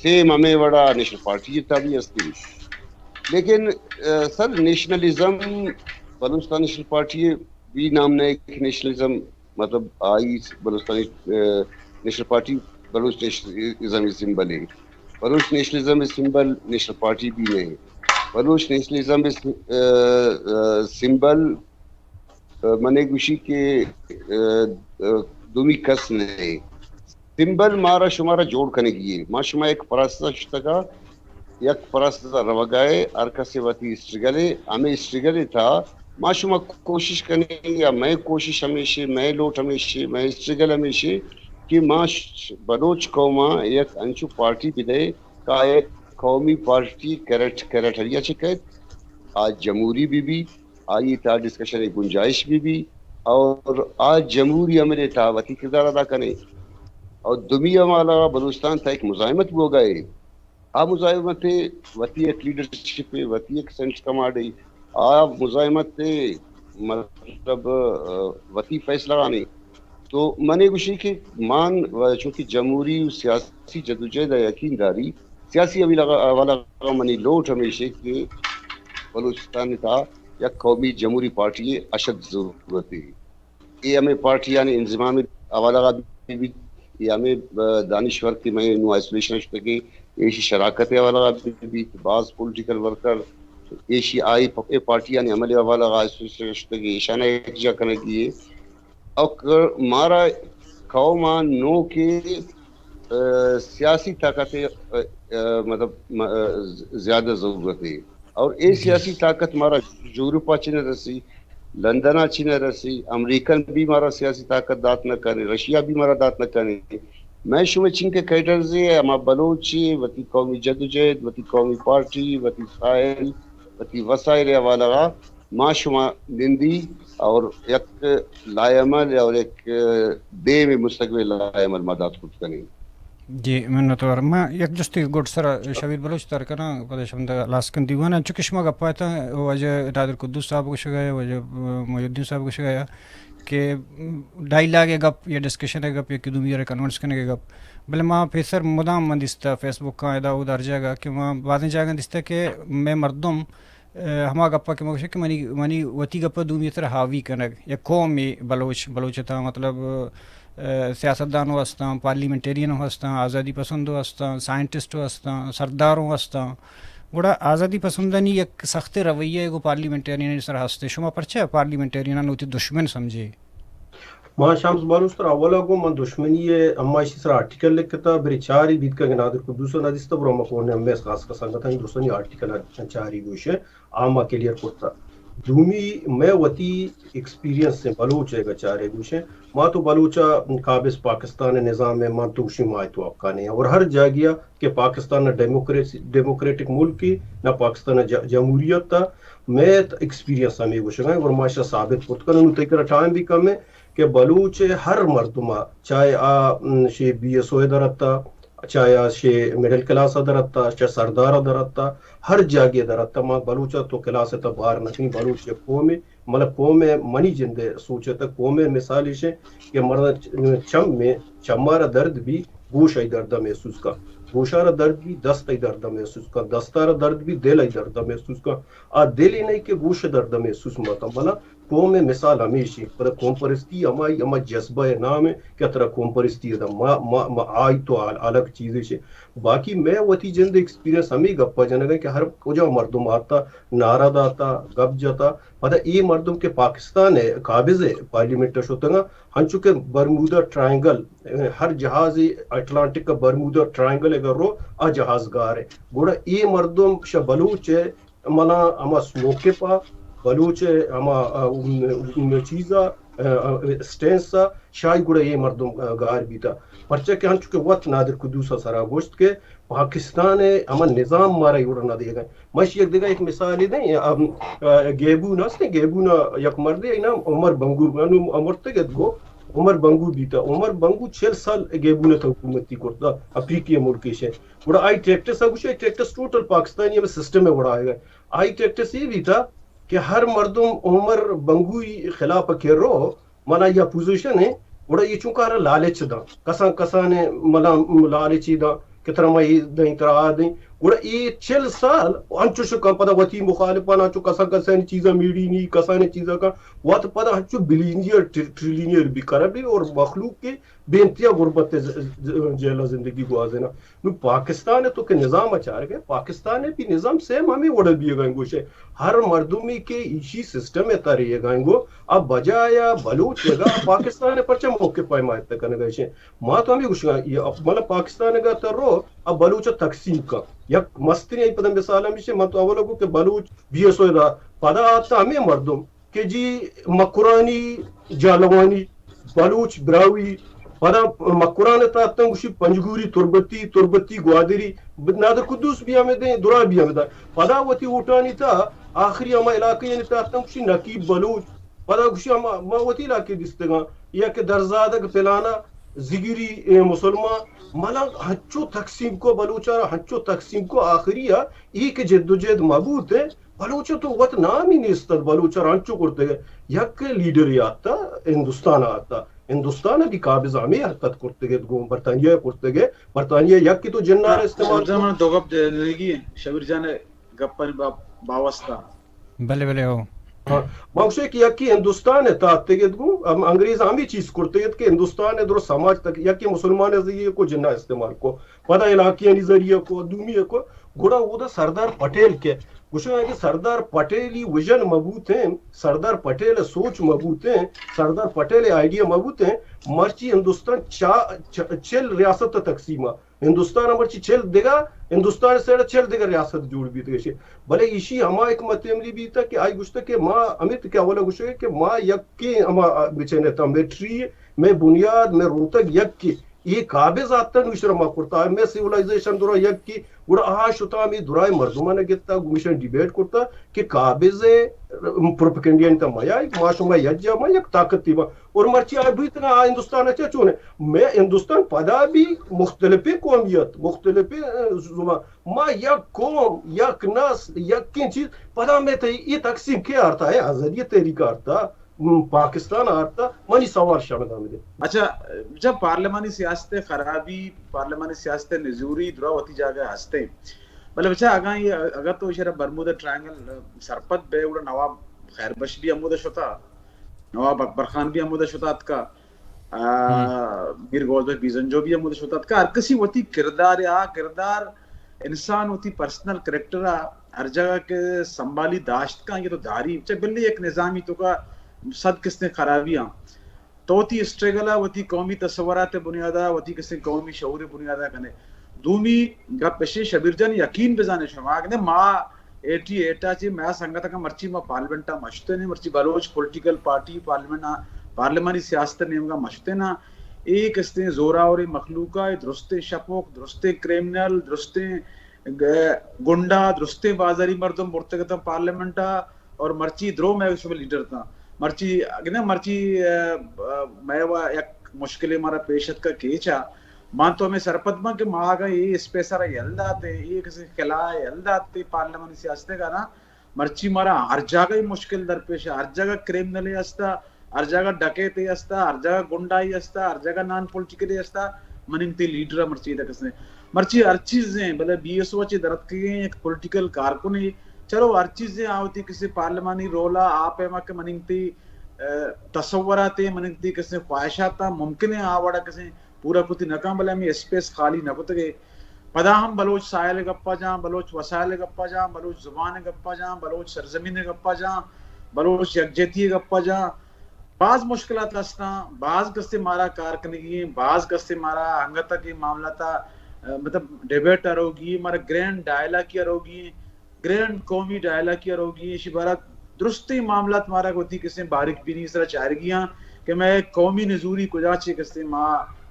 سیم ہمیں وڑا نیشنل پارٹی تا بھی استے۔ لیکن، ا، سر، نیشنلزم، بلوچستان نیشنل پارٹی بھی نام نہ ایک نیشنلزم، مطلب، آئی بلوچستانی، ا، نیشنل پارٹی بلوچ نیشنلزم ءِ سمبل ہے۔ بلوچ نیشنلزم ءِ سمبل نیشنل پارٹی بھی نہیں۔ بلوچ نیشنلزم ءِ س-، ا، ا، سمبل، ا، منے گوشی کہ، ا، ا، دومی کس نہیں۔ سمبل مارا شمارا جوڑ کنگی ہے۔ ما شما ایک پراسس شتگا، یک پراسس ءَ روگ ءَ، ہر کس ءِ وتی اسٹرگل ءِ، ہمے اسٹرگل ءِ تھا ما شما کوشش کنیں، یا مئے کوشش ہمیش ہے، مئے لوٹ ہمیش ہے، مئے اسٹرگل ہمیش ہے کہ ما ش-، بلوچ قوم ءَ یک انچو پارٹی بدے کہ آ یک قومی پارٹی کریٹ-، کریٹریا چہ کئیت، آ جمہوری بھی بی، آئی تھا ڈسکشن ءِ گنجائش بھی بی، اور آ جمہوری عمل ءِ تھا وتی کردار ادا کنے۔ اور دومی حوالہ بلوچستان تھا ایک مزاحمت بوگا ہے۔ آ مزاحمت ءِ وتی یک لیڈرشپ ءِ، وتی یک سینٹ کمانڈ ءِ، آ مزاحمت ءِ مطلب، ا، وتی فیصلہ آنے۔ تو منے گوشی کہ مان و چونکہ جمہوری و سیاسی جدوجہد ءَ یقین داری، سیاسی حوالہ، حوالہ منی لوٹ ہمیش ہے کہ بلوچستان ءِ تھا یک قومی جمہوری پارٹی ءِ اشد ضرورت ہے۔ اے ہمے پارٹیانی انضمام ءِ حوالہ غا بہ بیت، اے ہمے، ا، دانشور کہ مئے نوں آئسولیشن ءَ شتگیں، ایشی شراکت ءِ حوالہ غا بہ بیت، باز پولیٹیکل ورکر، ایشی آئی پ-، اے پارٹیانی عمل ءِ حوالہ غا آئسولیشن ءَ شتگیں، ایشانا یکجا کنگی ہے۔ اور مارا قوم ءَ نوکیں، ا، سیاسی طاقت ءِ، ا، ا، مطلب، م-، ا، زیادہ ضرورت ہے۔ اور اے جی۔ سیاسی طاقت مارا یورپ ءَ چہ نہ رسی، لندن ءَ چہ نہ رسی، امریکن بھی مارا سیاسی طاقت دات نہ کنے، رشیا بھی مارا دات نہ کنے۔ مئے شمئے چنکہ کیڈرز ہے، ہما بلوچ ہے، وتی قومی جدوجہد، وتی قومی پارٹی، وتی ساحل، وتی وسائل ءِ حوالہ غا ما شما نندی اور یک لائحہ عمل اور یک دیم مستقبل لائحہ عمل ما دات کت کنیں۔ جی، منتوار۔ ما یک جستے گڈ سر شبیر بلوچ تر کناں، پدا شمدا لاسکن دیوان ءَ۔ چونکہ شما گپ ءَ اتاں، واجہ نادر قدوس صاحب گوشگ ءَ، واجہ محی الدین صاحب گوشگ ءَ کہ ڈائیلاگ ءِ گپ یا ڈسکشن ءِ گپ یا کہ دومی ءَ را کنونس کنگ ءِ گپ۔ بلے ما پیسر مدام من دیستہ فیس بک ءَ ادا اود ہر جاگہ کہ ما بازیں جاگہ دیستہ کہ مئے مردم ءَ، ہما گپ ءَ کہ ما گوشیں کہ منی، منی وتی گپ ءَ دومی ءِ سرا حاوی کنگ، یک قومے بلوچ، بلوچ ءِ تہا مطلب، ءَ، سیاستدان ہوں ہستاں، پارلیمنٹیرین ہوں ہستاں، آزادی پسند ہوں ہستاں، سائنٹسٹ ہوں ہستاں، سردار ہوں ہستاں۔ گڑا آزادی پسندانی یک سخت رویہ گوں پارلیمنٹیرینانی سرا ہست۔ شما پرچا پارلیمنٹیرینان وتی دشمن سمجھے؟ ما شمس بلوچ ترا اولا گوں من دشمنی ءِ اما اشی سرا آرٹیکل لکھتا، برے چاری بیت کہ نادر قدوس ءَ نہ دیستا، برو ما کون ہمے خاص کا سنگتانی درستانی آرٹیکل چاری گوشے۔ آ ما کلیئر کرتا۔ دومی، مئے وتی ایکسپیرینس ایں، بلوچ ءِ گا چارے گوشیں، ما تو بلوچ ءَ قابض پاکستان ءِ نظام ءَ من تو گوشیں ما ءِ توکا نہ ایں۔ اور ہر جاگہ ءَ کہ پاکستان نہ ڈیموکریسی، ڈیموکریٹک ملک ایں، نہ پاکستان ءَ ج-، جمہوریت ءَ، مئے ایکسپیرینس ہمے گوشگ ءَ ایں اور ما اشاں ثابت کرت کناں۔ نوں تئی کرا ٹائم بھی کم ایں کہ بلوچ ءِ ہر مردم ءَ، چاہے آ، م، شے بی ایس او ءِ در اتہ، چاہے آ شے مڈل کلاس ءَ در اتہ، چاہے سردار ءَ در اتہ، ہر جاگہ ءَ در اتہ، ما بلوچ ءَ تو کلاس ءِ تہ بار نہ کنیں، بلوچ یک قومے، مطلب قوم ءِ منی جند ءِ سوچ ءِ تہ قوم ءِ مثال ایش ایں کہ مردم چم ءَ، چم ءَ را درد بی، گوش ءِ درد ءَ محسوس کن، گوش ءَ را درد بی، دست ءِ درد ءَ محسوس کن، دست ءَ را درد بی، دل ءِ درد ءَ محسوس کن۔ آ دل ءَ نہ ایں کہ گوش ءِ درد ءَ محسوس مہ کن، بلے قوم ءِ مثال ہمیش ایں، پدا قوم پرستی ہمائی، ہما جذبہ ءِ نام ایں کہ ترا قوم پرستی ءَ دا، ما، ما، ما آئی تو ال-، الگ چیزے شے۔ باقی مئے وتی جند ءِ ایکسپیرینس ہمے گپ ءَ جنگ ءَ کہ ہر کجا مردم آتا، نعرہ داتا، گپ جتا، پدا اے مردم کہ پاکستان ءِ قابض ءِ پارلیمنٹ ءَ شتگاں، ہنچو کہ برمودا ٹرائنگل، ہر جہازے اٹلانٹک ءِ برمودا ٹرائنگل ءَ اگر رو، آ جہاز گار ایں۔ گڑا اے مردم شہ بلوچ ءِ منا ہما موقف ءَ بلوچ ءِ ہما، ا، ام، ام، چیز ءَ، ا، ا، اسٹینس ءَ شاہی گڑا اے مردم، ا، گار بیتا۔ پرچا کہ انچو کہ وت نادر قدوس ءَ سرا گوشت کہ پاکستان ءِ ہما نظام مارا اے وڑا نہ دیگا۔ مش یک دگہ یک مثالے دیں، ام، ا، گیبون ہستیں، گیبون ءَ یک مردے نام عمر بنگو، انو امرتگ ات گو، عمر بنگو بیتا۔ عمر بنگو چل سال گیبونت حکومتی کرتا، افریقی ملک ایش ہے۔ گڑا آئی ٹیکٹس آ گوشے، آئی ٹیکٹس ٹوٹل پاکستانی ہمیں سسٹم ہے وڑا آئے گا۔ آئی ٹیکٹس یہ بیتا کہ ہر مردم عمر بنگوی خلاف کرو، منا یا پوزیشن ہے، گڑا یہ چونکہ ہر لالچ دا، کسان کسان منا لالچی دا کہ ترا ما یہ دیں، ترا آ دیں۔ گڑا یہ چل سال انچو شکا پدا وتی مخالفان انچو کسان کسان چیزا میڑی نی، کسان چیزا کا وت پدا انچو بلینئر، ٹر-، ٹریلینئر بھی کرا بھی اور مخلوق کے بے انتہا غربت ز-، ز-، جیلا زندگی گوازینا۔ نو پاکستان تو کہ نظام اچار گئے، پاکستان بھی نظام سیم ہمیں وڑا بھی گئے گوشے۔ ہر مردمی کے ایشی سسٹم ہے ترے گائیں گو، اب بجایا بلوچ جگہ پاکستان پرچہ موقع پائے مائت کنگا ایشے۔ ما تو ہمیں گوشگا، یہ مطلب پاکستان گا تر رو، اب بلوچ تقسیم کا۔ یک مستری ای پدم مثال ہمیشے، من تو اولا گو کہ بلوچ بی ایس او دا، پدا آتا ہمیں مردم کہ جی مکرانی جالوانی، بلوچ براہوئی، پدا مکران تا اتن گوشی پنجگوری، تربتی، تربتی گوادری، نادر قدوس بھی ہمیں دیں، درا بھی ہمیں دیں۔ پدا وتی ووٹانی تا آخری ہما علاقہ یعنی تا اتن گوشی نقیب بلوچ، پدا گوشی ہما ما وتی علاقے دیستگاں، یا کہ درزادگ پلانا، زگری، اے، مسلمان، ملنگ ہنچو تقسیم کو بلوچا را، ہنچو تقسیم کو آخری آ، ای کہ جد و جہد مبوت، بلوچ تو وت نامی نیست ات، بلوچ را انچو کرتگ۔ یک لیڈر آتا، ہندوستان آتا، ہندوستان بھی قابض ہمیں حرکت کرتگ گوں برطانیہ کرتگ۔ برطانیہ یک تو جنار استعمال زمان دو گپ دے-، دیگی شبیر جان گپانی با-، باوستہ۔ بلے، بلے، ہو۔ ہاں، ما گوشے کہ یکی ہندوستان ء تاتگت گوں، ہم انگریز ہمی چیز کرتگت کہ ہندوستان ء درست سماج تک یکی مسلمان ء زی کو جنہ استعمال کو، پدا علاقیانی ذریعہ کو، دومی کو، گڑا اودا سردار پٹیل کے، گوشگا کہ سردار پٹیلی ویژن مبوتیں، سردار پٹیل سوچ مبوتیں، سردار پٹیل آئیڈیا مبوتیں، مرچی ہندوستان چا-، چ-، چل ریاست تقسیم ہندوستان ء مرچی چل دگہ، ہندوستان ء سیڈ ء چل دگہ ریاست جوڑ بیتگ ایشی۔ بلے ایشی ہما حکمت عملی بیتگ کہ آئی گوشتگ کہ ما ہمیت کہ اولا گوشگ کہ ما یکیں ہما بچین اتاں، مئے ٹری، مئے بنیاد، مئے روتگ یکے۔ اے قابض آتن ایشرا ما کرتا، مئے سیولائزیشن درا یکے۔ گڑا آ شتا ہمے درائے مردمان گتا، گومیشن ڈیبیٹ کرتا کہ قابض پروپیگنڈیانی تا میا، ما شما یک جا ما یک طاقت تیبا۔ اور مرچی آ بیتگا آ ہندوستان ء چہ چون ہے؟ مئے ہندوستان پدا بھی مختلفیں قومیت، مختلفیں، اه، زبان، ما یک قوم، یک نسل، یکیں چیز، پدا مئے تئی یہ تقسیم کے آرتا ہے؟ آزادی تحریک آرتا، م، پاکستان آرتا، منی سوال شمدا مدے۔ اچھا، جب پارلیمانی سیاست خرابی، پارلیمانی سیاست نزوری درا وتی جاگہ ہستے، بلے بچا اگاں یہ، اگر تو اشرا برمودا ٹرائنگل سرپد بے، گڑا نواب خیر بخش بھی ہمودا شتا، نواب اکبر خان بھی ہمودا شتا اتکا، آ، میر گوز بخش بیزنجو بھی ہمودا شتا اتکا۔ ہر کسی وتی کردار، آ کردار انسان وتی پرسنل کریکٹر آ ہر جگہ کہ سنبھالی داشت کن، یہ تو داری چہ بلی یک نظامی تو کا صد قسطیں خرابی آں۔ تو وتی اسٹرگل ء وتی قومی تصورات ء بنیاد ء وتی کسیں قومی شعور ء بنیاد ء کنے۔ دومی گپ اشی شبیر جان یقین بزانے شما اگنے ما ایٹی ایٹ ء چی میا سنگت ء مرچی ما پارلیمنٹ ء مشتنے، مرچی بلوچ پولیٹیکل پارٹی پارلیمنٹ ء پارلیمانی سیاست ء نیمگا مشتنا۔ اے کستیں زوراوریں مخلوق ء درستیں شپوک، درستیں کریمنل، درستیں گ-، گنڈا، درستیں بازاری مردم برتگ اتاں پارلیمنٹ ء۔ اور مرچی درو مئے شمئے لیڈر تاں۔ مرچی، اگہ نہ مرچی، ا، ا، مئے وا یک مشکلے مارا پیش اتکا کیچا۔ مان تو ہمیں سرپد باں کہ ما اگاں اے اسپیس را یل داتے، اے کسی خلا یل داتے پارلیمانی سیاست کا نا، مرچی مارا ہر جاگہ ہی مشکل درپیش ہے، ہر جاگہ کریمنلے ہستا، ہر جاگہ ڈکیتے ہستا، ہر جاگہ گنڈائی ہستا، ہر جاگہ نان پولیٹیکلے ہستا، مننگ تے لیڈر مرچی دا کسنے۔ مرچی ہر چیزیں، بلے بی ایس او چے درتکگیں یک پولیٹیکل کارکنے، چلو ہر چیزیں آ وتی کسے پارلیمانی رول ء آ پیما کہ مننگ تی، ء، تصورات ء مننگ تی کسے خواہشات ء ممکن ہے آ وڑا کسے پورا کتی نہ کن، بلے ہمیں اسپیس خالی نہ کتگے۔ پدا ہم بلوچ ساحل ء گپا جاں، بلوچ وسائل ء گپا جاں، بلوچ زبان ء گپا جاں، بلوچ سرزمین ء گپا جاں، بلوچ یکجہتی ء گپا جاں۔ باز مشکلات ہستاں، باز کسے مارا کار کنگی ہیں، باز کسے مارا انگت کہ معاملات ء، مطلب ڈیبیٹ اروگی، مارا گرینڈ ڈائلاگ کی اروگی، گرینڈ قومی ڈائلاگ کی اروگی، اشی بارا درستیں معاملات مارا وتی کسے باریک بینی سرا چارگی ہیں کہ میں قومی نزوری کجا چے کسے ما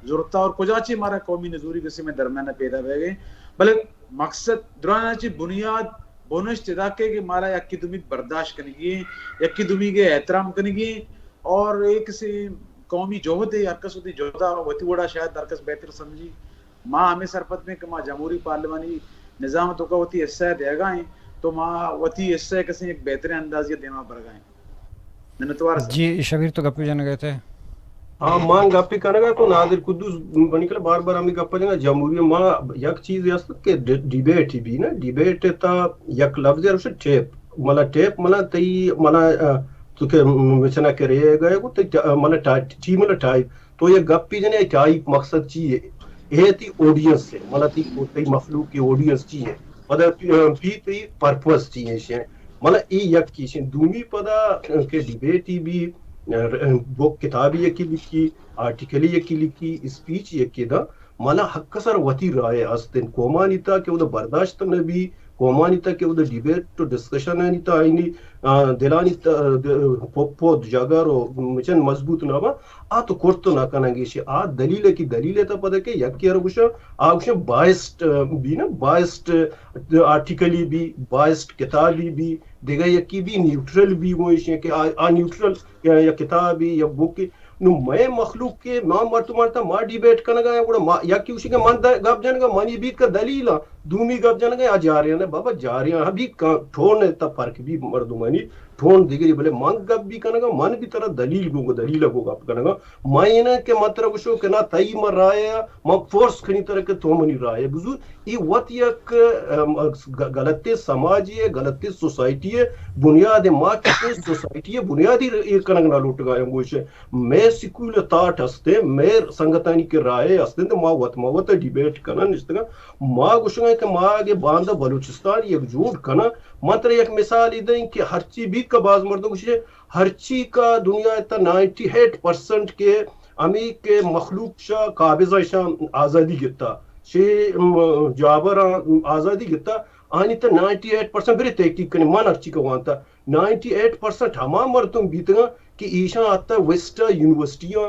زرتا اور کجا چے مارا قومی نزوری کسے میں درمیان پیدا بہ گئے۔ بلے مقصد درانا چے بنیاد بنشت ادا کہ، کہ مارا یکی دومی برداشت کنگی ہیں، یکی دومی کے احترام کنگی ہیں اور ایک سے قومی جہد ہے، ہر کس وتی جہد ءَ وتی وڑا شاید ہر کس بہتر سمجھی۔ ما ہمیں سرپد بیں کہ ما جمہوری پارلیمانی نظام توکا وتی حصہ دیگا ہیں، تو ما وتی حصہ کسیں ایک بہترین اندازی دیما برگا ہیں۔ منتوار سر۔ جی شبیر، تو گپی جنگ ءَ اتئے؟ ہاں، من گپی کنگا تو نادر قدوس بنی کلا بار بار ہمیں گپ جنگا جمہوری ما یک چیز است کہ ڈ-، ڈیبیٹ ہی بھی نا، ڈیبیٹ تا یک لفظ ہے، ٹیپ، ملا ٹیپ، ملا تئی، ملا، آ، تو کہ مچنا کرے گئے کو تئی ٹا-، ملا ٹا-، ٹی ملا ٹائپ، تو یہ گپی جنے ٹائپ مقصد چی ہے؟ اے تئی آڈینس ہے، ملا تئی، تئی مخلوق کی آڈینس چی ہے؟ پدا پی، پی تئی پرپس چی ہے؟ ملا اے یک چیز ہے۔ دومی پدا کہ ڈیبیٹ ہی بھی، بک کتابی یکی لکھی، آرٹیکل یکی لکھی، اسپیچ یکی دا، ملا حق سر وتی رائے است انت۔ قومانی تا کہ وہ برداشت نہ بی، قومانی تا کہ وہ ڈیبیٹ و ڈسکشن آنی تا آئینی، آ، دلانی تا، د-، پپ و جگر و مچن مضبوط نہ با، آ تو کرت نہ کننگی شی۔ آ دلیل کی دلیل تا پدا کہ یکی ار گوشا، آ گوشا بائسڈ، آ، بی نا، بائسڈ آرٹیکلی بی، بائسڈ کتابی بی، دگہ یکی بی نیوٹرل بی، گوشی کہ آ، آ نیوٹرل یا، یا کتابی یا بوکی۔ نو مئے مخلوق کہ ما مردمان تا ما ڈیبیٹ کنگا یا گڑا ما یکی گوشی کہ من دا گپ جنگا منی بیت کا دلیل آ، دومی گپ جنگا یا جاریاں، بابا جاریاں ہاں بیت کا ٹون تا فرق بی مردمانی ٹون دگری، بلے من گپ بی کنگا، من بی ترا دلیل گو، دلیل گو گپ کنگا۔ ما اینا کہ من ترا گوشو کہ نا تئی ما رائے آ، ما فورس کنی ترا کہ تو منی رائے بزور۔ ای وت یک، ام، گ-، غلطی سماجی ہے، غلطی سوسائٹی ہے، بنیاد ما کسی سوسائٹی ہے، بنیادی ر-، ایر کنگ نہ لوٹگا ہم گوش ہے۔ مئے سکول تاٹ ہستے، مئے سنگتانی کہ رائے ہستے، تو ما وت ما وت ڈیبیٹ کنن نشتگا۔ ما گوشگا کہ ما اگے باندا بلوچستان یک جوڑ کنن، من ترا یک مثال دیں کہ ہرچی بیت کا باز مردم گوشے، ہرچی کا دنیا تا نائنٹی ایٹ پرسنٹ کے ہمیں کہ مخلوق شا قابضہ شان آزادی گتا، شے، م، جابر آزادی گتا، آنی تا نائنٹی ایٹ پرسنٹ برے تحقیق کنی، من ہرچی کا وانتا، نائنٹی ایٹ پرسنٹ ہما مردم بیتگا کہ ایشان آتا ویسٹا یونیورسٹیاں،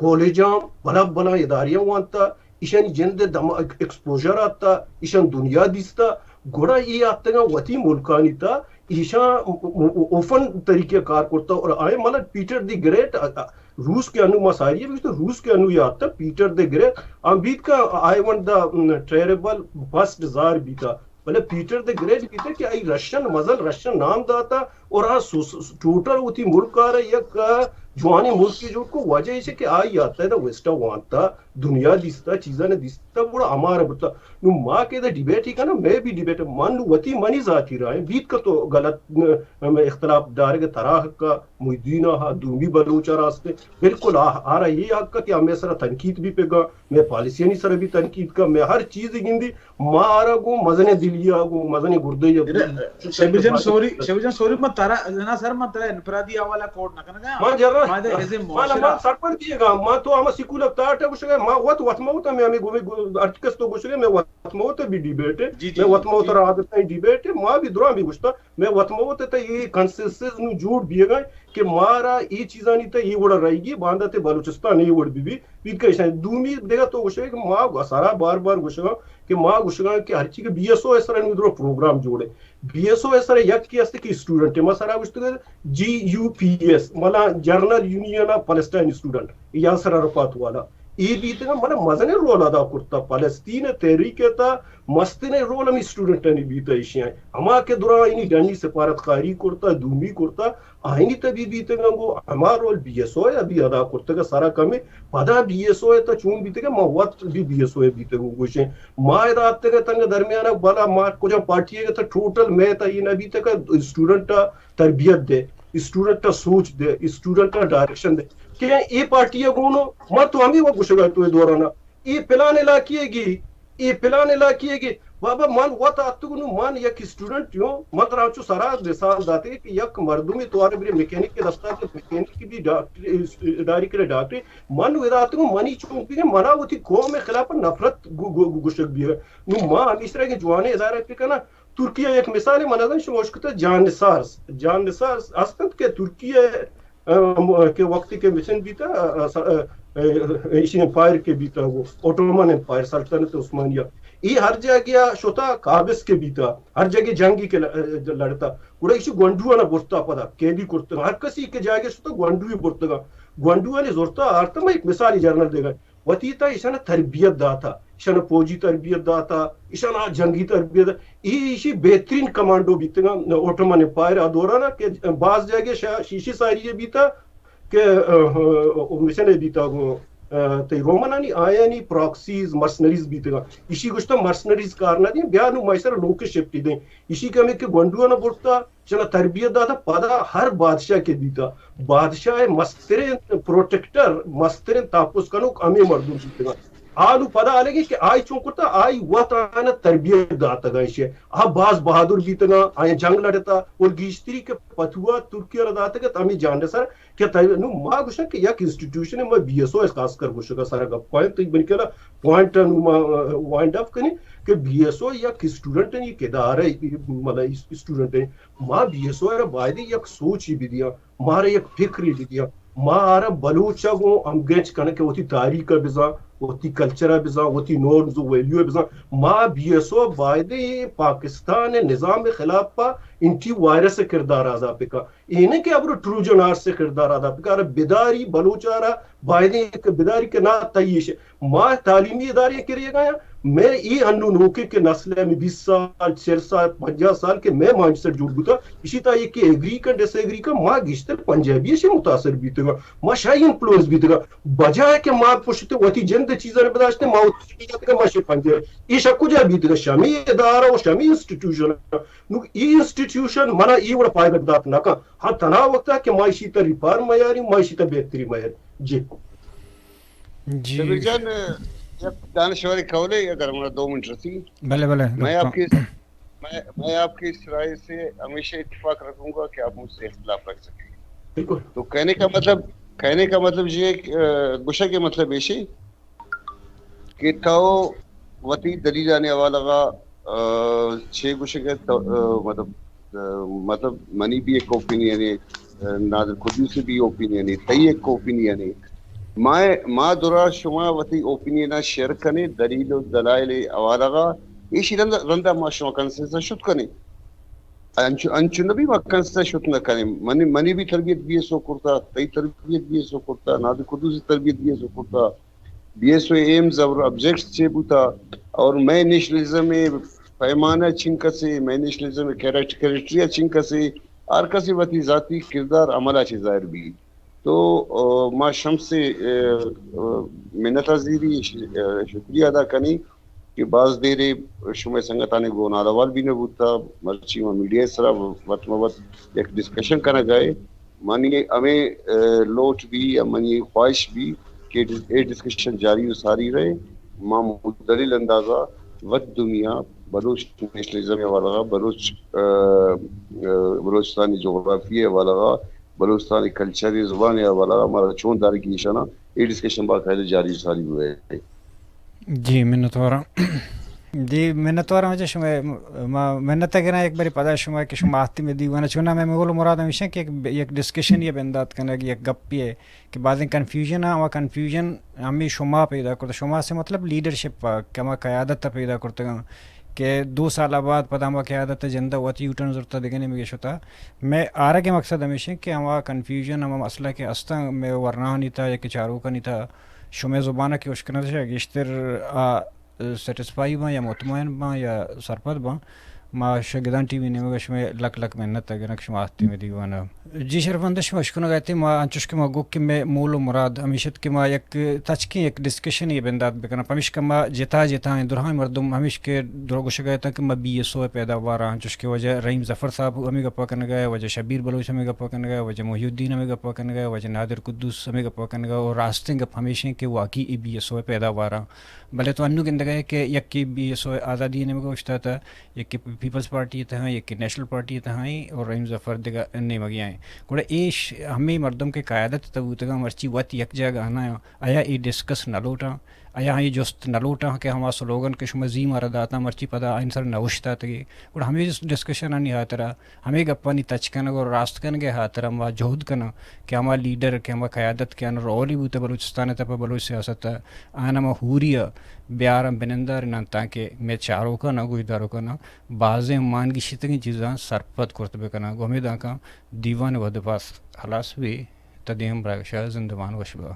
کالجاں، بلا بلا اداریاں وانتا، ایشانی جند دما ایکسپوژر آتا، ایشان دنیا دیستا، گڑا ای آتگا وتی ملکانی تا، ایشان اوفن طریقے کار کرتا اور آئے ملک پیٹر دی گریٹ، روس کے انو ما ساری ہے، روس کے انو یاد تا پیٹر دی گریٹ، ہم بیت کا آئے ون دا ٹیریبل فرسٹ زار بیتا، بلے پیٹر دی گریٹ بیتا کہ آئی رشن مزن رشن نام داتا اور آ سو-، سو-، ٹوٹل وتی ملک آ رہا یک، آ، جوانی ملک کی جوڑ کو وجہ ایسے کہ آئی آتا ہے دا ویسٹا وانتا، دنیا دیستا، چیزاں نے دیستا، گڑا ہمارا بتا۔ نو ما کہ دا ڈیبیٹ ہی کنا، میں بھی ڈیبیٹ، من وتی منی ذاتی رائے، بیت کا تو غلط، م-، اختلاف دارگ ترا حق کا، محی الدین ہا، دومی بلوچ راستے، بالکل آ، آ رہا یہ حق کا کہ ہمیں سرا تنقید بھی پہ گا، میں پالیسیانی سرا بھی تنقید کا، میں ہر چیز گندی، ما آرا گوں مزنیں دلی ء گوں مزنیں گردے ء گوں۔ شبیر جان سوری، شبیر جان سوری، من ترا، نہ سر، من ترا انفرادی حوالہ کوڈ نہ کنگا۔ ما جرا، ما دے ایز اے ما، معاشرہ۔ ما سرپد دیے گا، ما تو ہم سکول اف تاٹ گوشگا، ما وت وت ما وت میں ہمیں گومی ارتکس تو گوشگا، میں وت ما وت بھی ڈیبیٹ ہے، جی، جی، میں وت ما وت جی۔ را عادت نہیں ڈیبیٹ ہے، ما بھی درا بھی گوشتا، میں وت ما وت تے یہ کنسنسس نو جوڑ بیے گا۔ کہ مارا اے چیزانی تہ اے وڑا رہیگی، باندا تہ بلوچستان اے وڑ بی بی، بیت کہ ایشاں دومی دگہ تو گوشے کہ ما سرا بار بار گوشگاں کہ ما گوشگاں کہ ہرچی کہ بی ایس او ء سرا نوں درو پروگرام جوڑے۔ بی ایس او ء سرا یک کی است کہ اسٹوڈنٹ، ما سرا گوشتگ جی یو پی ایس، ملا general union of Palestine student, Yasser Arafat والا۔ اے بیتگاں منا مزنیں رول ادا کرتا۔ فلسطین تحریک ء تہ مستریں رول ہمے اسٹوڈنٹانی بیتا ایشی ء۔ ہما کہ دراہ آئینی ڈنی سفارت کاری کرتا، دومی کرتا، آئینی تہ بی بیتگاں گوں ہما رول بی ایس او ء بی ادا کرتگ سرا کمے۔ پدا بی ایس او ء تہ چون بیتگ ما وت بی بی ایس او ء بیتگ گوشیں۔ ما ادا اتگ تنگ درمیان ء بلا ما کجا پارٹی ء تہ ٹوٹل مئے تہ اے نہ بیتگ اسٹوڈنٹ ء تربیت دے، اسٹوڈنٹ ء سوچ دے، اسٹوڈنٹ ء ڈائریکشن دے۔ کہ اے پارٹی ء گونو ما تو ہمے وقت گوشگ ء تو اے دوران ء اے پلان علاقے گی، اے پلان علاقے گی۔ بابا من وت آتگ نو من یک اسٹوڈنٹ یوں، من ترا چو سرا مثال داتے کہ یک مردمی تو آرے برے میکینک کے دستا کہ میکینک بھی ڈاکٹر، ڈائریکٹر ڈاکٹر، من ادا آتگ منی چون کہ منا وتی قوم خلاف نفرت گو-، گو-، گو-، گوشگ بھی ہے۔ نو ما ہمیشرا کہ جوانے ادارہ پہ کنا، ترکیہ یک مثال من ازن شما اشکتا جانسارس، جانسارس استنت کہ ترکیہ ام، کہ وقتی کہ مشن بیتا، ا، س-، ا، ایشی امپائر کہ بیتا، وہ اوٹومن امپائر، سلطنت عثمانیہ، ای ہر جاگہ شتا قابض کہ بیتا، ہر جاگہ جنگی کہ لڑتا، گڑا ایشی گونڈوانا برتا، پدا قیدی کرتگا، ہر کسی کہ جاگہ شتا گونڈوی برتگا، گونڈوانی زرتا آرتا۔ ما ایک مثالی جنرل دیگا، وتی تا ایشانا تربیت داتا، ایشانا فوجی تربیت داتا، ایشانا جنگی تربیت داتا۔ ای ایشی بہترین کمانڈو بیتگا اوٹومن امپائر آ دورانا کہ باز جاگہ شا-، شیشی ساری بیتا کہ، اه، اه، مشن بیتا گو، اه، تئی رومنانی آیانی پراکسیز، مرسنریز بیتگا۔ ایشی گوشتا مرسنریز کار نہ دیں، بیا نو ماشی سر لوکے شفٹ دیں۔ ایشی کہ ہمیں کہ گونڈوانا برتا، چنا تربیت داتا، پدا ہر بادشاہ کہ بیتا، بادشاہ مسترین پروٹیکٹر، مسترین تحفظ کنوک ہمیں مردم بیتگا۔ آ نو پدا آلگی کہ آئی چون کرتا، آئی وت آنا تربیت داتگا ایشی۔ آ باز بہادر بیتگا، آئی جنگ لڑتا، اور گیشتری کہ پتوا ترکیہ را داتگا، ہمیں جانڈ سر کہ تئی نو ما گوشاں کہ یک انسٹیٹیوشن، ما بی ایس او خاص کر گوشگا سارا گپ پوائنٹ، تئی بنکلا پوائنٹ نو ما وائنڈ اپ کنیں کہ بی ایس او یک اسٹوڈنٹ ہیں، یک ادارہ ہے، مطلب اس-، اسٹوڈنٹ ہیں۔ ما بی ایس او را بایدے یک سوچی بدیاں، مارا یک فکری بدیاں، ما آرا بلوچا گوں ہمگرنچ کنیں کہ وتی تاریخ بزاں، وتی کلچر بزاں، وتی نورمز و ویلیو بزاں۔ ما بی ایس او بایدے پاکستان نظام خلاف پا اینٹی وائرس کردار ادا بکا۔ اے نہ کہ ابرو ٹروجن ہارس ءِ کردار ادا بکا، ارا بداری بلوچ ءَ را بایدیں کہ بداری کہ نا تئی ایش۔ ما تعلیمی ادارے کہ ریگا یا، مئے اے انو نوکے کہ نسل ہے، ہمیں بیس سال، چل سال، پنجاہ سال کہ مئے مائنڈ سیٹ جوڑ بوتا، اشی تا یہ کہ ایگری کن، ڈس ایگری کن، ما گیشتر پنجابی سے متاثر بیتگا، ما شاہی انفلوئنس بیتگا، بجائے کہ ما پشت وتی جند چیزاں بداشتے، ما وتی چیزاں ما شے پنجابی۔ ایشا کجا بیتگا؟ شمی ادارہ و شمی انسٹیٹیوشن۔ نو ای انسٹیٹیوشن منا ای وڑ فائدہ دات نہ کن۔ ہاں، تنا وقتا کہ ما ایشی تا ریفارم میاری، ما ایشی تا بہتری میاری۔ جی۔ جی۔ شبیر جان، یک دانشور قولے، اگر ہمارا دو منٹ رسی۔ بلے، بلے، میں آپ کے، میں، میں آپ کے اس رائے سے ہمیشہ اتفاق رکھوں گا کہ آپ مجھ سے اختلاف رکھ سکیں۔ بالکل۔ تو کہنے کا مطلب، کہنے کا مطلب یہ ہے کہ، آ، گوشہ کے مطلب ایشی کہ تو وتی دلیلانی حوالہ غا، آ، چے گوشگ ءَ تو، آ، مطلب، آ، مطلب منی بھی ایک اوپینین ہے، آ، نادر قدوسی بھی اوپینین ہے، تئی ایک اوپینین ہے۔ ما، ما درا شما وتی اوپینین ءَ شیئر کنے، دلیل و دلائل حوالہ غا، ایشی رند، رندا ما شما کنسنسس شت کنے۔ انچو، انچو نبی ما کنسنسس شت نہ کنے۔ منی، منی بھی تربیت بی ایس او کرتا، تئی تربیت بی ایس او کرتا، نادر قدوسی تربیت بی ایس او کرتا۔ بی ایس او ایمز اور آبجیکٹس چے بوتا اور مئے نیشنلزم ءِ پیمانہ چنکسے، مئے نیشنلزم ءِ کریکٹ-، کرائٹیریا چنکسے، ہر کسے وتی ذاتی کردار عمل ءَ چے ظاہر بی۔ تو، آ، ما شمس ءِ، آ، آ، منت ءَ زیری ش-، آ، شکریہ ادا کنی کہ باز دیرے شمئے سنگتانی گون حال احوال بھی نہ بوتا، مرچی ما میڈیا ءِ سرا وت مہ وت یک ڈسکشن کنگ ءَ اے۔ منی ہمے، آ، لوٹ بی یا منی خواہش بی کہ ڈس-، اے ڈسکشن جاری و ساری رہے۔ ما متدلیل اندازا وت دنیا بلوچ نیشنلزم ءِ حوالہ غا، بلوچ، آ، آ، بلوچستانی جغرافی ءِ حوالہ غا، بلوچستانی کلچر ءِ زبان ءِ حوالہ غا مارا چون دارگی ایشانا اے ڈسکشن باقاعدہ جاری و ساری بوئے۔ جی، منتواراں۔ جی، منتواراں واجہ شما، ما منت گراں یک بری پدا شما کہ شما آتی میں دیوانا چونا میں مول مراد ہمیشہ کہ یک، یک ڈسکشن یہ بندات کنگ، یک گپ یہ کہ بازیں کنفیوژن ہاں، وہ کنفیوژن ہمیں شما پیدا کرتا۔ شما سے مطلب لیڈرشپ کہ ہما قیادت پیدا کرتگاں کہ دو سال بعد پدا ہما قیادت جندہ وت یوٹرن زرتا دگنے میں شتا۔ میں آرگ مقصد ہمیشہ کہ ہما کنفیوژن، ہما مسئلہ کہ استاں میں ورناہانی تھا یا کہ چاروکانی تھا، شمئے زبان ءَ کہ اشکنگ ءَ گیشتر آ سیٹسفائی باں یا مطمئن باں یا سرپد باں۔ ما شگدان ٹی وی نیمگ ءَ شمئے لک لک منت ءَ گراں کہ شما آتیں مئے دیوان ءَ۔ جی شرفمند، شما اشکنگ ءَ اتیں، ما انچوش کہ ما گوک کہ مئے مول و مراد ہمیش ات کہ ما یک تچکیں یک ڈسکشنے بندات بکناں، پمیشکا ما جتا جتا ایں، درہائیں مردم ہمیش کہ درو گوشگ ءَ اتاں کہ ما بی ایس او ءِ پیداوار آں، انچوش کہ واجہ رحیم ظفر صاحب ہمے گپ ءَ کنگ ءَ، واجہ شبیر بلوچ ہمے گپ ءَ کنگ ءَ، واجہ محی الدین ہمے گپ ءَ کنگ ءَ، واجہ نادر قدوس ہمے گپ ءَ کنگ ءَ، اور راستیں گپ ہمیش ایں کہ واقعی اے بی ایس او ءِ پیداوار آں۔ بلے تو انو گندگ ءَ ئے کہ یکے بی ایس او آزادی ءِ نیمگ ءَ اوشتاتہ، یکے پیپلز پارٹی ءِ تہا، یکے نیشنل پارٹی ءِ تہا ایں اور رحیم ظفر دگہ نیمگ ءَ ایں۔ گڑا ایش ہمے مردم کہ قیادت ءِ تہ بوتگاں مرچی وت یک جاگہ نہ آں، آیا اے ڈسکس نہ لوٹاں؟ آیا آئی جست نہ لوٹاں کہ ہما سلوگن کہ شما زی مارا داتاں، مرچی پدا آئین سر نہ اوشتاتگی۔ گڑا ہمے ڈسکشنانی ہاترا، ہمے گپانی تچ کنگ اور راست کنگ ء ہاترا ما جہد کناں کہ ہما لیڈر کہ ہما قیادت کہ آن رولی بوتہ بلوچستان ء تپہ بلوچ سیاست ء، آن ہما ہوری ء بیاراں بننداریناں تانکہ مئے چاروکاں ء گوشداروکاں ء بازیں مان گیشتگیں چیزاں سرپد کرت بکناں۔ گوں ہمے دانکاں دیوان ء وھد ء پاس ہلاس بی۔ تا دیم براگشا زندمان وش با۔